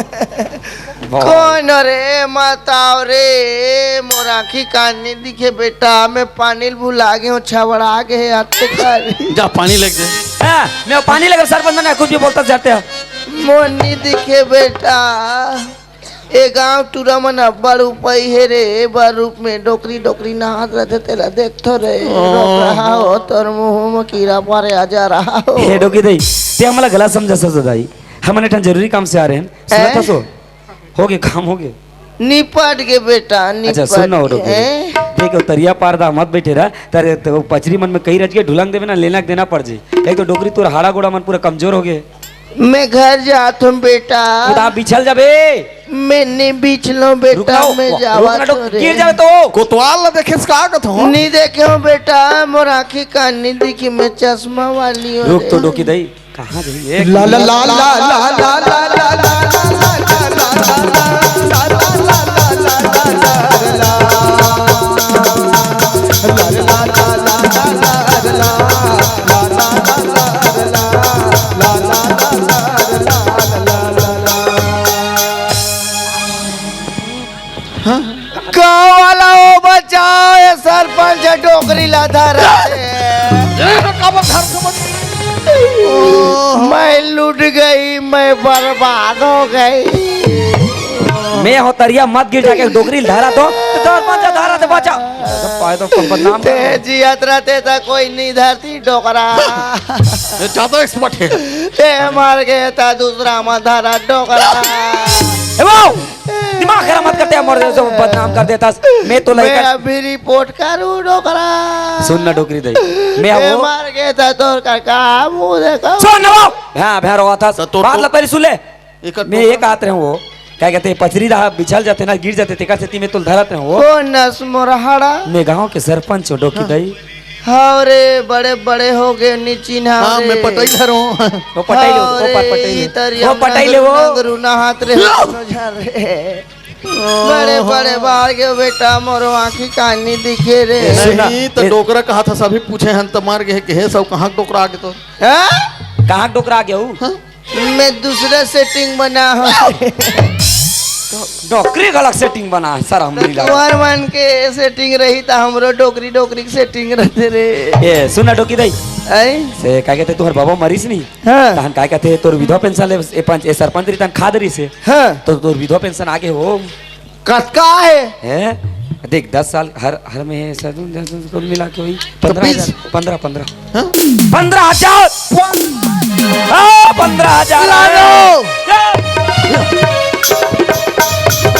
कौन रे, मताओ रे, मोर आँखी कान नी दिखे बेटा, मैं पानी ल भुला गे हूँ, छवड़ा गे हे, आते कारी। जा पानी लेके दे। हाँ, मैं पानी लेकर सरपंच बना, कुछ भी बोलता जाते हो। मोर नी दिखे बेटा, ए गांव टूरा मन अब्बड़ उपई हे रे, बर रूप में डोकरी डोकरी नहात रथे, तेला देखथो रे, ओ। रोग रहा हो, तोर मुंह में कीड़ा परे आ जा रहा हो। हे डोकी दई, ते हमला गलत समझा ससुर दाई, हमन एक ठन जरूरी काम से आ रहे हैं, सुनत हैं? हसो? हो गे, काम हो गे। निपट गे बेटा, निपट गे। अच्छा, सुन ना, वो डोकी। हैं? देख, वो तरिया पार दा मत बैठे रह, तारे तो वो पचरी मन में कई रच के ढुलंग देवे ना, लेना के देना पड़ जाई। एक तो डोकरी तोर हाड़ा गोड़ा मन पूरा कमजोर हो गे। मैं घर जात हूँ बेटा। खुदा बिछल जाबे। मैं नहीं बिछलो बेटा, रुक ना, मैं रुक जावा ना, डोक-, तोरे। गिर जाबे तो। कोतवाल ला देखे से का कथो? नहीं देखे हूँ बेटा, मोर आँखी कान नहीं दिखी, मैं चश्मा वाली हूँ रुक तो रे। डोकी दई। कहाँ गई? एक ला, ला, ला, ला, ला। गाँव वाला हो बचाओ, ये सरपंच डोकरी ला धरा हे। ए, काबर धर के मत। मैं लुट गई, मैं बर्बाद हो गई। मैं हो तरिया मत गिर जाके डोकरी धरा तो, तो सरपंच धरा तो बचा। पाए तो अपन बदनाम ते कर। जियत रहते त कोई नहीं धरती डोकरा। ये ज्यादा एक्सपर्ट है। ते मर गए त दूसरा मत धरा डोकरा। ए वो, दिमाग खराब मत करते, मर जाए तो बदनाम कर देता। मैं तो मैं लइका अभी रिपोर्ट करूँ डोकरा। सुन ना डोकरी दई, मैं ए वो मर गए त तोर का, का मुंह देखा। सुन ना वो, भैं, भैं रोवा था। तो तोर बात को ला पहले सुन ले। एकर मैं टोकरा ये कहत रहे हूँ वो, क्या कहते हैं, पचरी रहा, बिछल जाते ना, गिर जाते, तेकर सेती मैं तोल धरत रहे हूँ वो। ओ नस मोरहाड़ा। मैं गाँव के सरपंच हूँ, डोकी हाँ। दई। हाँ रे, बड़े बड़े हो गए, नी चिन्हा हाँ, रे। मैं पटई धरो। वो पटई ले, वो हाँ रे, पटई ले। ई तरिया वो पटई ले, वो। नगरू नहात रहे, दोनों झन रे। बड़े बड़े बाढ़ गए बेटा, मोरो आँखी कान नी दिखे रे। ए, सुन ना, नहीं, तो ए- डोकरा कहा था, सभी पूछे हन, तो मर गए, के हे सब कहाँ डोकरा आगे तो? हाँ? कहाँ डोकरा आगे हूँ? हाँ? मैं दूसरा सेटिंग बना हूँ। तो डोकरी गलत सेटिंग बना है, सर, हम नहीं लगा। तुम्हार मन के सेटिंग रही, तो हमरो डोकरी, डोकरी के सेटिंग रहते रे। ए, सुन ना, डोकी दई। आई? से, का कहते, तुम्हार बाबा मरीस नहीं? हाँ। तहन का कहते, तोर विधवा पेंशन ले, ए पंच, ए सरपंच रही, तहन खाद रही से। हाँ। तो तोर विधवा पेंशन आगे हो। कतका हे? हैं? देख, दस साल हर, हर में सब कुल मिला के वही तो पंद्रह हजार, बीस। पंद्रह, पंद्रह। हाँ? पंद्रह हजार। हाँ, पंद्रह हजार। लालो।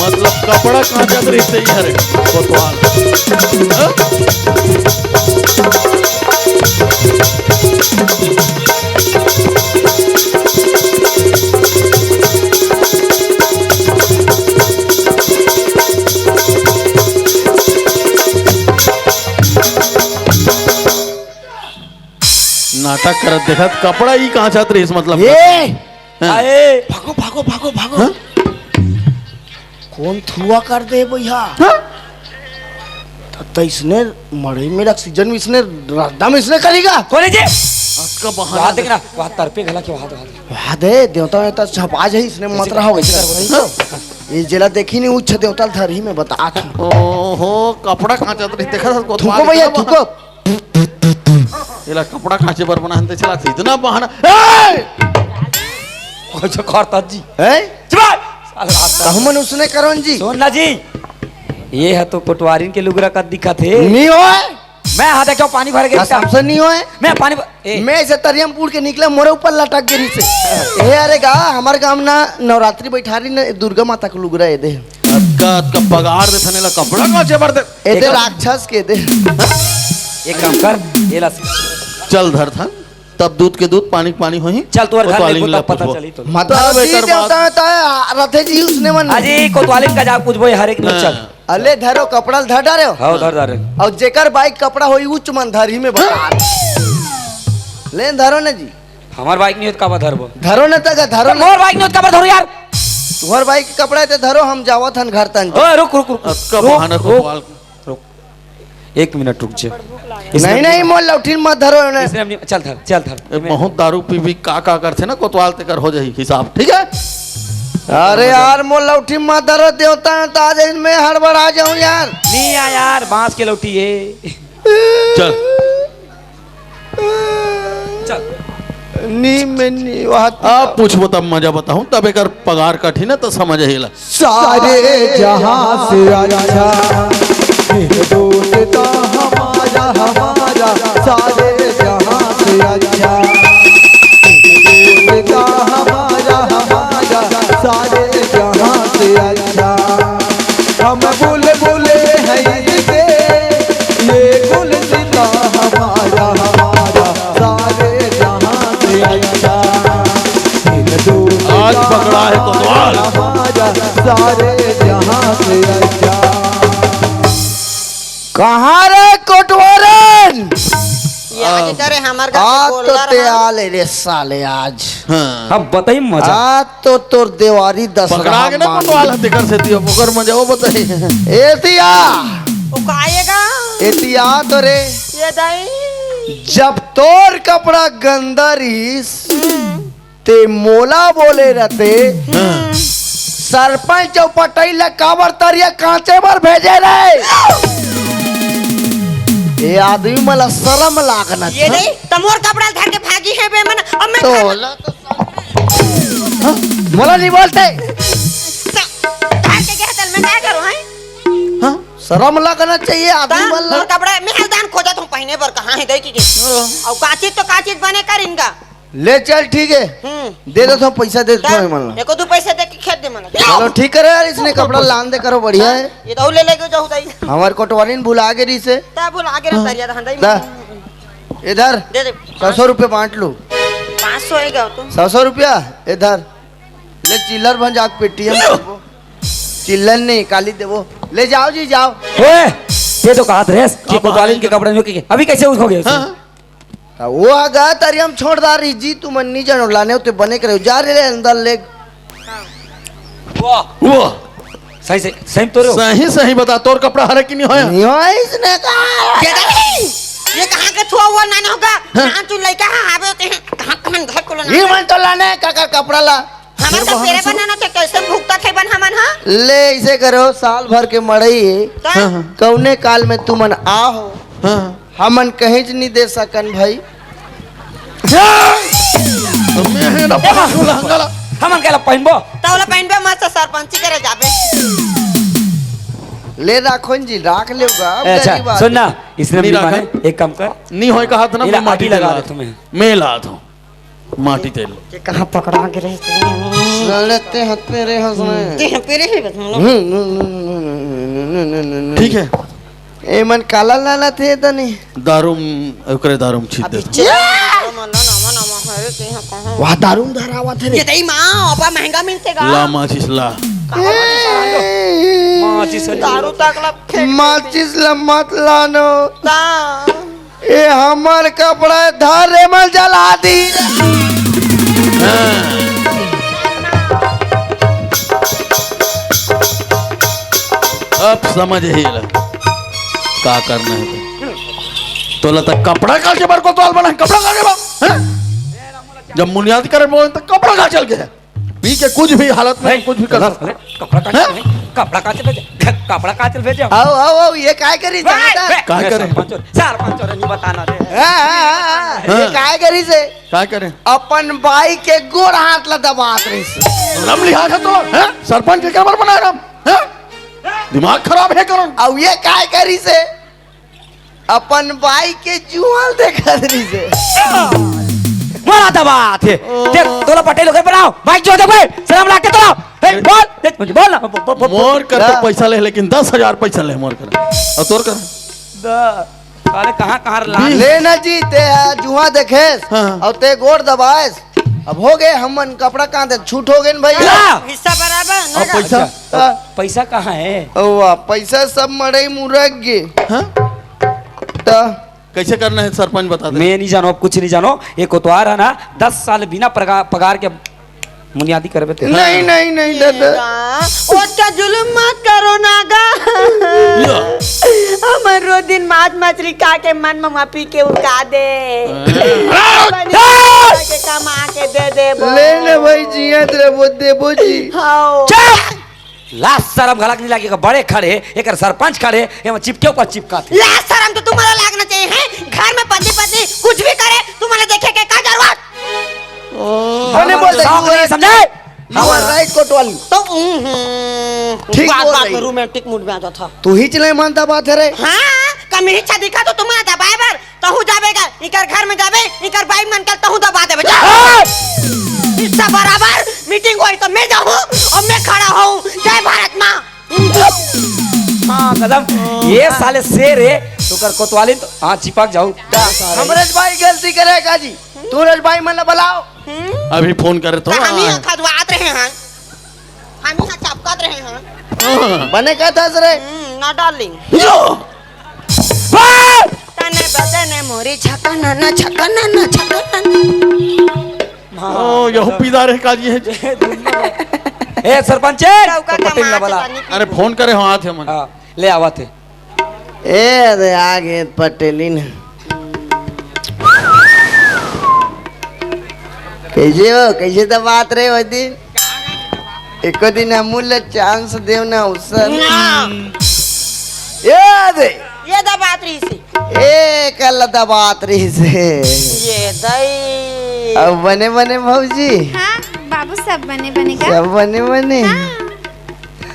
मतलब कपड़ा कांचत रहिथे यार, कोतवाल। हाँ? नाटक करत देखत कपड़ा ही कांचत रहिस, मतलब। ए! हाँ। आए। भागो, भागो, भागो, भागो। हाँ? कौन थुआ कर दे भैया? हाँ? त-, त इसने मड़ई में ऑक्सीजन में इसने रद्दा में इसने करेगा। कौन है जी? अतका बहाना वहाँ दे। देखना, वहाँ तरपे घला के वहाँ दे, वहाँ दे। वहाँ दे, देवता में त छपा जाए, इसने मत कैसे रहा कर, वैसे कैसे कर, कर, वैसे कर। कर। ये जेला देखी नहीं, उच्च देवता धरही में बता था। ओहो, कपड़ा कांचत रही, देखा था, कोतवाल थूको भैया, इतना थूको। एला कपड़ा काचे बर बनाहन ते चला इतना बहाना। ए! अच्छा करता जी। हैं? चुप! साला कहूँ मन उसने करोन जी। सुन ना जी, ये ह तो कोटवारिन के लुगरा का दिखत हे। नहीं होय। मैं हा देखो पानी भर के कसम से नहीं होय। मैं पानी भर, ए। मैं ऐसे तरिया में बूड़ के निकले, मोरे ऊपर लटक गिरी से। ए, अरे गा, हमर गांव ना नवरात्रि बैठारी ने दुर्गा माता के लुगरा ए दे। अतका, अतका पगार दे थने ला कपड़ा काचे बर दे। ए दे देखो। राक्षस के दे। एक काम कर, ये ला। चल धर थन, तब दूध के दूध, पानी के पानी होही। चल, तोर घर कोतवालिन में ला तब पता पूछबो। चली तो। मतलब तब जी एकर बाद देवता में तो रथे जी उसने मन। अजी, कोतवालिन का जा पूछबो, हर एक हाँ। चल। अले धरो, कपड़ा ल धर डारे हो। हाँ, धर डारे। अउ जेकर बाइक कपड़ा होई, उच मन धरही में बता। ले धरो ने जी। हमार बाइक नहीं होत, काबर धरबो? धरो ने तक, धरो ने। मोर बाइक नहीं होत, काबर धरो यार? तुहर बाइक के कपड़ा हे ते धरो, हम जावत हन घर तन। ओ, रुक, रुक, रुक, रुक। अतका रुक, बहाना रुक, कोतवाल। रुक। एक मिनट रुक जे। इसने नहीं, नहीं, मोर लौठिन मत धरो ने। इसने अपनी, चल धर, चल धर। ए, बहुत दारू पी पी का, का करथे ना कोतवाल, तेकर हो जाही हिसाब, ठीक है? अरे यार, मोर लौठी मत धरो, देवता है तो आज मैं हड़बड़ा जाऊं यार। नहीं आ यार, बांस के लौठी है। चल। चल। नी में नी बात। अब पूछबो तब मजा बताहूं, तब एकर पगार कटही ना तो समझ अही ला। सारे जहां से अच्छा, ये दोस्त हमारा, हमारा, सारे जहां से अच्छा, ये दोस्त हमारा, हमारा, सारे जहां से अच्छा। हम बुलबुल हैं इसके, ये गुलसिता हमारा, हमारा, सारे जहां से अच्छा। इन दूर आज पकड़ा है कोतवाल। हमारा, सारे जहां से अच्छा। कहाँ रे कोटवारन? ये आज इधर है, हमार घर के आज तो गोलर ते है। आले रे साले आज। हाँ। अब बताई मजा। आज तो तोर देवारी दशहरा पकड़ा के ना मान। कोतवाल ह, तेकर सेती अब ओकर मजा वो बताई। एतिया। ओ काएगा? एतिया तो रे। ये दाई। जब तोर कपड़ा गंदा रहिस, हम्म। ते मोला बोले रहते, हाँ। सरपंच अउ पटई ला काबर तरिया काचे बर भेजे रे? ये आदमी मला शरम लागना नहीं, था। नहीं, त मोर कपड़ा धर के भागी है बे मन, अब मैं तो घर होला तो हाँ? मोला नहीं बोलते। तो धर के गया तल में क्या करो है? हाँ? शरम लगना चाहिए आदमी ता मन ला। मोर कपड़ा मैं हलदान खोजत हूँ पहने बर, कहाँ है दे की के? हाँ। और काचित तो काचित बने कर इनका। ले चल, ठीक है। हम्म। दे देथों, पैसा दे देथों ता मन ला। एको दू पैसा दे के खेत दे मन ला। चलो ठीक करे यार, इसने कपड़ा लान दे करो, बढ़िया है। ये तो ले लेके जाऊ ताई। हमार कोटवारी ने भुला के रही से। ता भुला के रहता यार, हंदाई ता। इधर दे दे। सौ सौ रुपये बांट लो। पाँच सौ आएगा तो। सौ सौ रुपया इधर। ले चिल्लर भंजा के पेटीएम देबो। चिल्लर नहीं, काली देबो। ले जाओ जी, जाओ। ओए, ये तो कहा थे कि हाँ, कोतवालिन के कपड़े में के, अभी कैसे हो गए? हाँ, हाँ। ता वो आगा तरियम छोड़ दारी जी, तुमन नी जानो, लाने होते बने करे, जा रे, ले अंदर ले। वाह। वाह। सही से, सही तो रहो। सही, सही बता, तोर कपड़ा हरे कि नहीं होया? नहीं होया इसने कहा। ये नहीं, ये कहाँ के छुआ हुआ नाना होगा? हाँ। नान चुन लइका, हाँ, आवे होते हैं, कहाँ, कहाँ घर को लो ना? ये मन तो लाने, काकर कपड़ा ला। हमन तो पेरे बनाना थे, कैसे भुगता थे बन हमन, हाँ? ले, इसे करो, साल भर के मड़ई है। तो? हाँ, हाँ। कौने काल में तुमन आ हो? हाँ। हमन कहीं च नहीं दे सकन भाई। जा! मैं है ना पाछू लहंगा ला। हमन केला पहनबो? तौला पहनबे मस्त सरपंची करे जाबे। ले राखोन जी, राख लेगा, अब ए, अच्छा, गरीब आदमी। सुन ना, इसने नहीं भी माने, राखन। एक काम कर। नहीं होय कहा था ना, इला मैं माटी आगी लगा तेल दे ला। तुम्हें। मैं ला था। माटी तेल। ये कहाँ पकड़ा के रहे थे? लड़ते हंसते रहे, हंस रहे हैं। ते हंसते रहे, बस हम लोग। हम्म, हम्म, हम्म, हम्म। ठीक है। ए मन काला लाला थे तनी। दारू म-, ओकरे दारू में छीट अभी दे। चल, नवा, नवा, नवा, अरे ते यहाँ कहाँ? वाह, दारू में धरावा थे रे। ये तई माँ, अपा महंगा मिलते गा। ला माचिस ला। कहाँ माचिस आ रहा है? ए, माचिस है। दारू तक ला फेंक माचिस ला मत लानो। ता। ए हमर कपड़ा धर रे, मल जला दी। हाँ। अब समझ ही ला का करना है। तोला तक कपड़ा का के बर कोतवाल बना है, कपड़ा का के बर, हैं? जब मुनियाद करे बोल तो कपड़ा का चल गया। पी के कुछ भी हालत में है, कुछ भी कर सकता है। कपड़ा काचल भेजे, कपड़ा काचल भेजे, कपड़ा काचल भेजे। आओ, आओ, आओ, ये काय करी, जानता? काय करे? सरपंच, सरपंच, नहीं बताना रे। हाँ, हाँ, हाँ, हाँ। ये काय करी से? काय करे? अपन बाई के गोड़ हाथ ला दबात रहिस। शर्म लिहाज है तो, हैं? सरपंच के काबर बनाए हम, हैं? दिमाग खराब है कौन? अब ये काय करी से? अपन बाई के जुआल देखत रहिस। बड़ा दबात हे। देख, तोला पटेल होके बनाओ। बाई जो देखबे, शर्म लागथे तोला। हे, बोल, देख, बोल ना। मोर कर तो पैसा ले, लेकिन दस हजार पैसा ले मोर कर। अउ तोर कर? अरे कहाँ, कहाँ ला? ले ना जी, ते जुआ देखेस, हाँ। अउ ते गोड़ दबाएस। अब हो गए, हमन कपड़ा कहाँ दे, छूट हो गए न भैया। ला। हिस्सा बराबर, ना अब ना? पैसा? अच्छा, हाँ। पैसा कहाँ है? ओ वाह, पैसा सब मड़ई मुरक गे। हाँ? त कैसे करना है सरपंच बता दे। मैं नहीं जानो, अब कुछ नहीं जानो। ये कोतवाल है ना, दस साल बिना पगा-, पगार के मुनियादी करबे ते। नहीं, नहीं, नहीं, दादा। ओ क्या जुलुम मत करो ना गा। या। हमर रोज दिन मांस मछली खा के मन ममा पी के उठा दे। हाँ। बनी के कमा के दे देबो। ले ले भाई, जियत रहिबो देबो जी। हाँ। चुप! लाज शरम घलक नहीं लागेगा, बड़े खड़े, एकर सरपंच खड़े, एमा चिपके ऊपर चिपकाथे। लाज शरम तो तुम्हारा लागना चाहिए, हैं? घर में पति पत्नी कुछ भी करे, तुम्हारा देखे के का जरूरत? ओ, बने बोल दे, शौक नहीं समझे? You are right, कोतवाल। तो, हम्म, ठीक बात, बोल बात रही। में romantic mood में आ जाता। तू ही चले मानता बात है रे। हाँ, कम ही अच्छा दिखा तो तुम्हारा दबाए बर। तहूँ जाबे का, इकर घर में जाबे, इकर बाई मन कर तहूँ दबा देबे। जा। हाँ। हिस्सा बराबर, meeting होई तो मैं जाहूँ अउ मैं खड़ा होहूँ। जय भारत माँ। हाँ, कदम, ये साले शेर हे, तो कर कोतवाली तो, हाँ, चिपक जाहूँ। हमरे बाई गलती करे का जी, तू रे बाई मन ला बुलाओ। अभी फोन करे तो। हम ही खदवात रहे हैं, हम ही चपकत रहे हैं। बने का था रे? हम्म, ना darling। यो। तने बदने मोरी छकना ना, छकना ना, छकना ना। ओ, यहू पीदा रहे काजी है। ए, सरपंच, चौका तो पटेल ना कमात बला। बनी। अरे, फोन करे हो, आथे मन। हाँ, ले आवा थे। ए, दे, आ गे पटेलिन। कैसे हो? कैसे दबात रहे वो दिन? एको दिन हमू ला chance देव ना, अवसर। ना। ये दे। ये दबात रहिसे। ए, कल दबात रहिसे। ये दई। अब बने बने भौजी। हाँ, बाबू, सब बने बने का? सब बने बने। हाँ।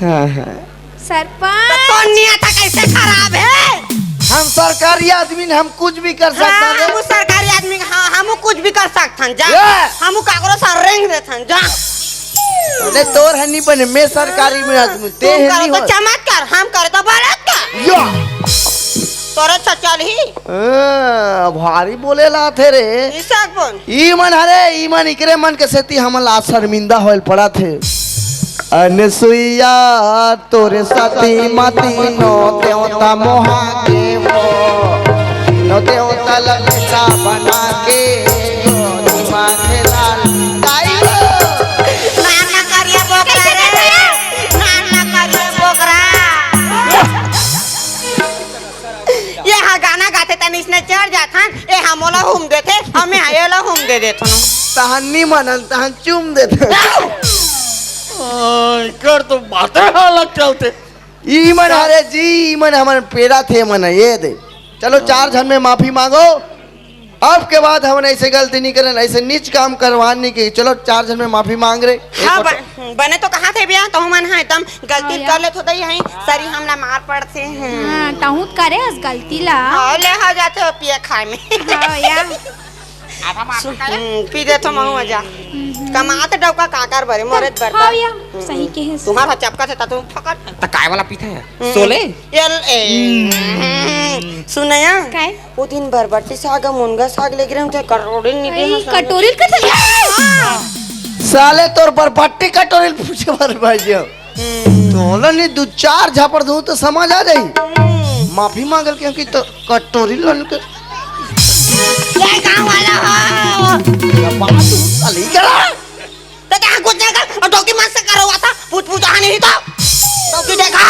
हाँ, हाँ। सरपंच। तो तोर नियत ह कैसे खराब हे? हम सरकारी आदमी न, हम कुछ भी कर सकथन हाँ, रे। हमू सरकारी आदमी, हाँ, हमू कुछ भी कर सकथन, जा। ये। हमू काकरो साथ रेंग देथन, जा। अरे तोर ह नी बने, मैं सरकारी में आदमी, ते तुम ह करो नी तो हो। चमत्कार, हम करे तो बलात्कार। या। तोरे अच्छा चलही। ए, भारी बोले ला थे रे। ई सब कौन? ई मन हरे, ई मन इकरे मन के सेती हमन ला शर्मिंदा होयल पड़ा थे। अनसुईया तोरे सती मती नो देवता मोहा के वो, नो देवता ललसा बना के, यो दिमाग लाल दाई। नाना करिया बोकरा रे, नाना करिया बोकरा। ये हा गाना गाथे तनी इसने चढ़ जाथन, ए हा मोला हुम देथे, अउ मैं हा एला हुम दे देथन। तहन नी मनन, तहन चुम देथन। ओए, कर तो बातें अलग चलथे। ई मन हरे जी, ई मन हमन पेरा थे मन, ये दे। चलो, चार झन में माफी मांगो। अब के बाद हमन ऐसे गलती नहीं करन, ऐसे नीच काम करवान नहीं की। चलो, चार झन में माफी मांग रे। हाँ, बने तो कहा थे भैया, तो हमन हा एकदम गलती कर लेत होते ही, सरी हमला मार पड़ते हैं। हाँ, तहूँ करे अस गलती ला। हाँ, ले हो जाते हो पिए खाए में। हाँ, या। हम्म, पी देथो महू मजा। कमात डौका काकर बरे, मोरे बर। हाँ, या, सही कहे। तुम्हारा चपका थे, ता तुम फकट। त काय वाला पीथे? सोले? ये ल-, ए, हम्म, सुनया? काय? वो दिन बरबट्टी साग, मुनगा साग लेके रहे, मुझे कटोरी नहीं दे, कटोरी का था? साले तोर बरबट्टी कटोरी पूछे बर भाई जी। तोला नहीं दू चार झापड़ दूँ तो समझ आ जाई। माफी मांगल के, क्योंकि तो कटोरी लन के। ये गाँव वाला हो। क्या बात है? अली करा। तो क्या कुछ नहीं कर, और डौकी मत से करो, आता पूछ पूछ आ नहीं तो। डौकी देखा।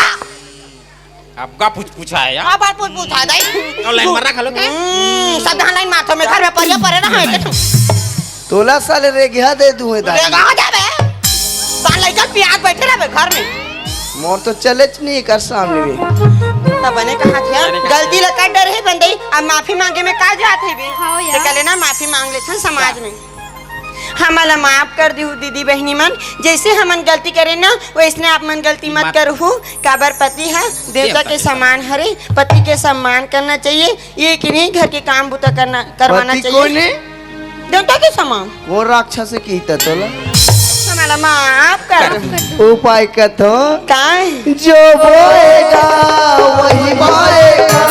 आपका पूछ पूछा है यार। हाँ, बात पूछ पूछा है, दाई। और लाइन मारना खा लो क्या? हम्म, सब यहाँ लाइन मारथो, मैं घर में परिया परे रहा है। तोला साले रेगिहा दे दूँ है, दाई। रेगा हो जाबे। तान लइका पियास बैठे रहबे घर में। मोर तो चलेच नहीं कर सामने भी। त बने कहा थे, गलती ला कर डरे हे बंदई, अब माफी मांगे में का जात हे बे? हाँ यार। ते कहले ना, माफी मांग लेथन समाज में। हमन ला माफ कर दिहू दीदी बहिनी मन, जैसे हमन गलती करे ना, वैसने आप मन गलती मत करहू। काबर पति ह देवता के समान हरे, पति के सम्मान करना चाहिए, ये कि नहीं घर के काम बुता करना, करवाना पति चाहिए। कोने? देवता के समान। वो राक्षस की त तोला। हमन ला माफ कर। उपाय कथो। काय? जो बोएगा वही पाएगा,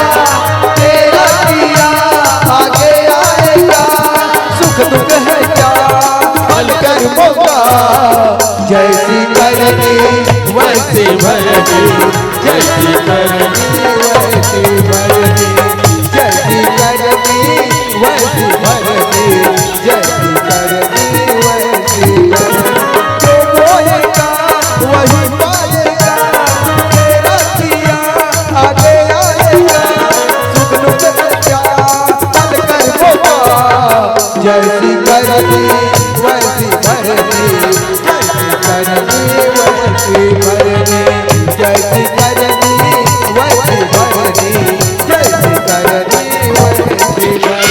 तेरा दिया आगे आएगा। सुख दुख है क्या, फल कर्मों का, जैसी करनी वैसी भरनी, जैसी करनी वैसी भरनी, जैसी करनी वैसी भरनी, जैसी करनी वैसी भरनी। जो बोएगा वही पाएगा, तेरा दिया आगे आएगा। सुख दुख है क्या, फल कर्मों का, जैसी करनी वैसी भरनी, जैसी करनी वैसी भरनी, जैसी करनी वैसी भरनी, जैसी करनी वैसी भरनी।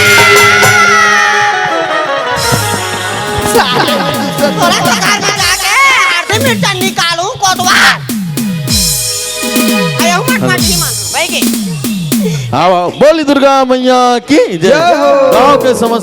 तोरा कपार में जाके आरती मिर्चा निकालू कोतवाल। आया हूँ मट मट ही मान भाई के। आओ, आओ। बोली दुर्गा मैया की जय। जय हो। गांव के समस्त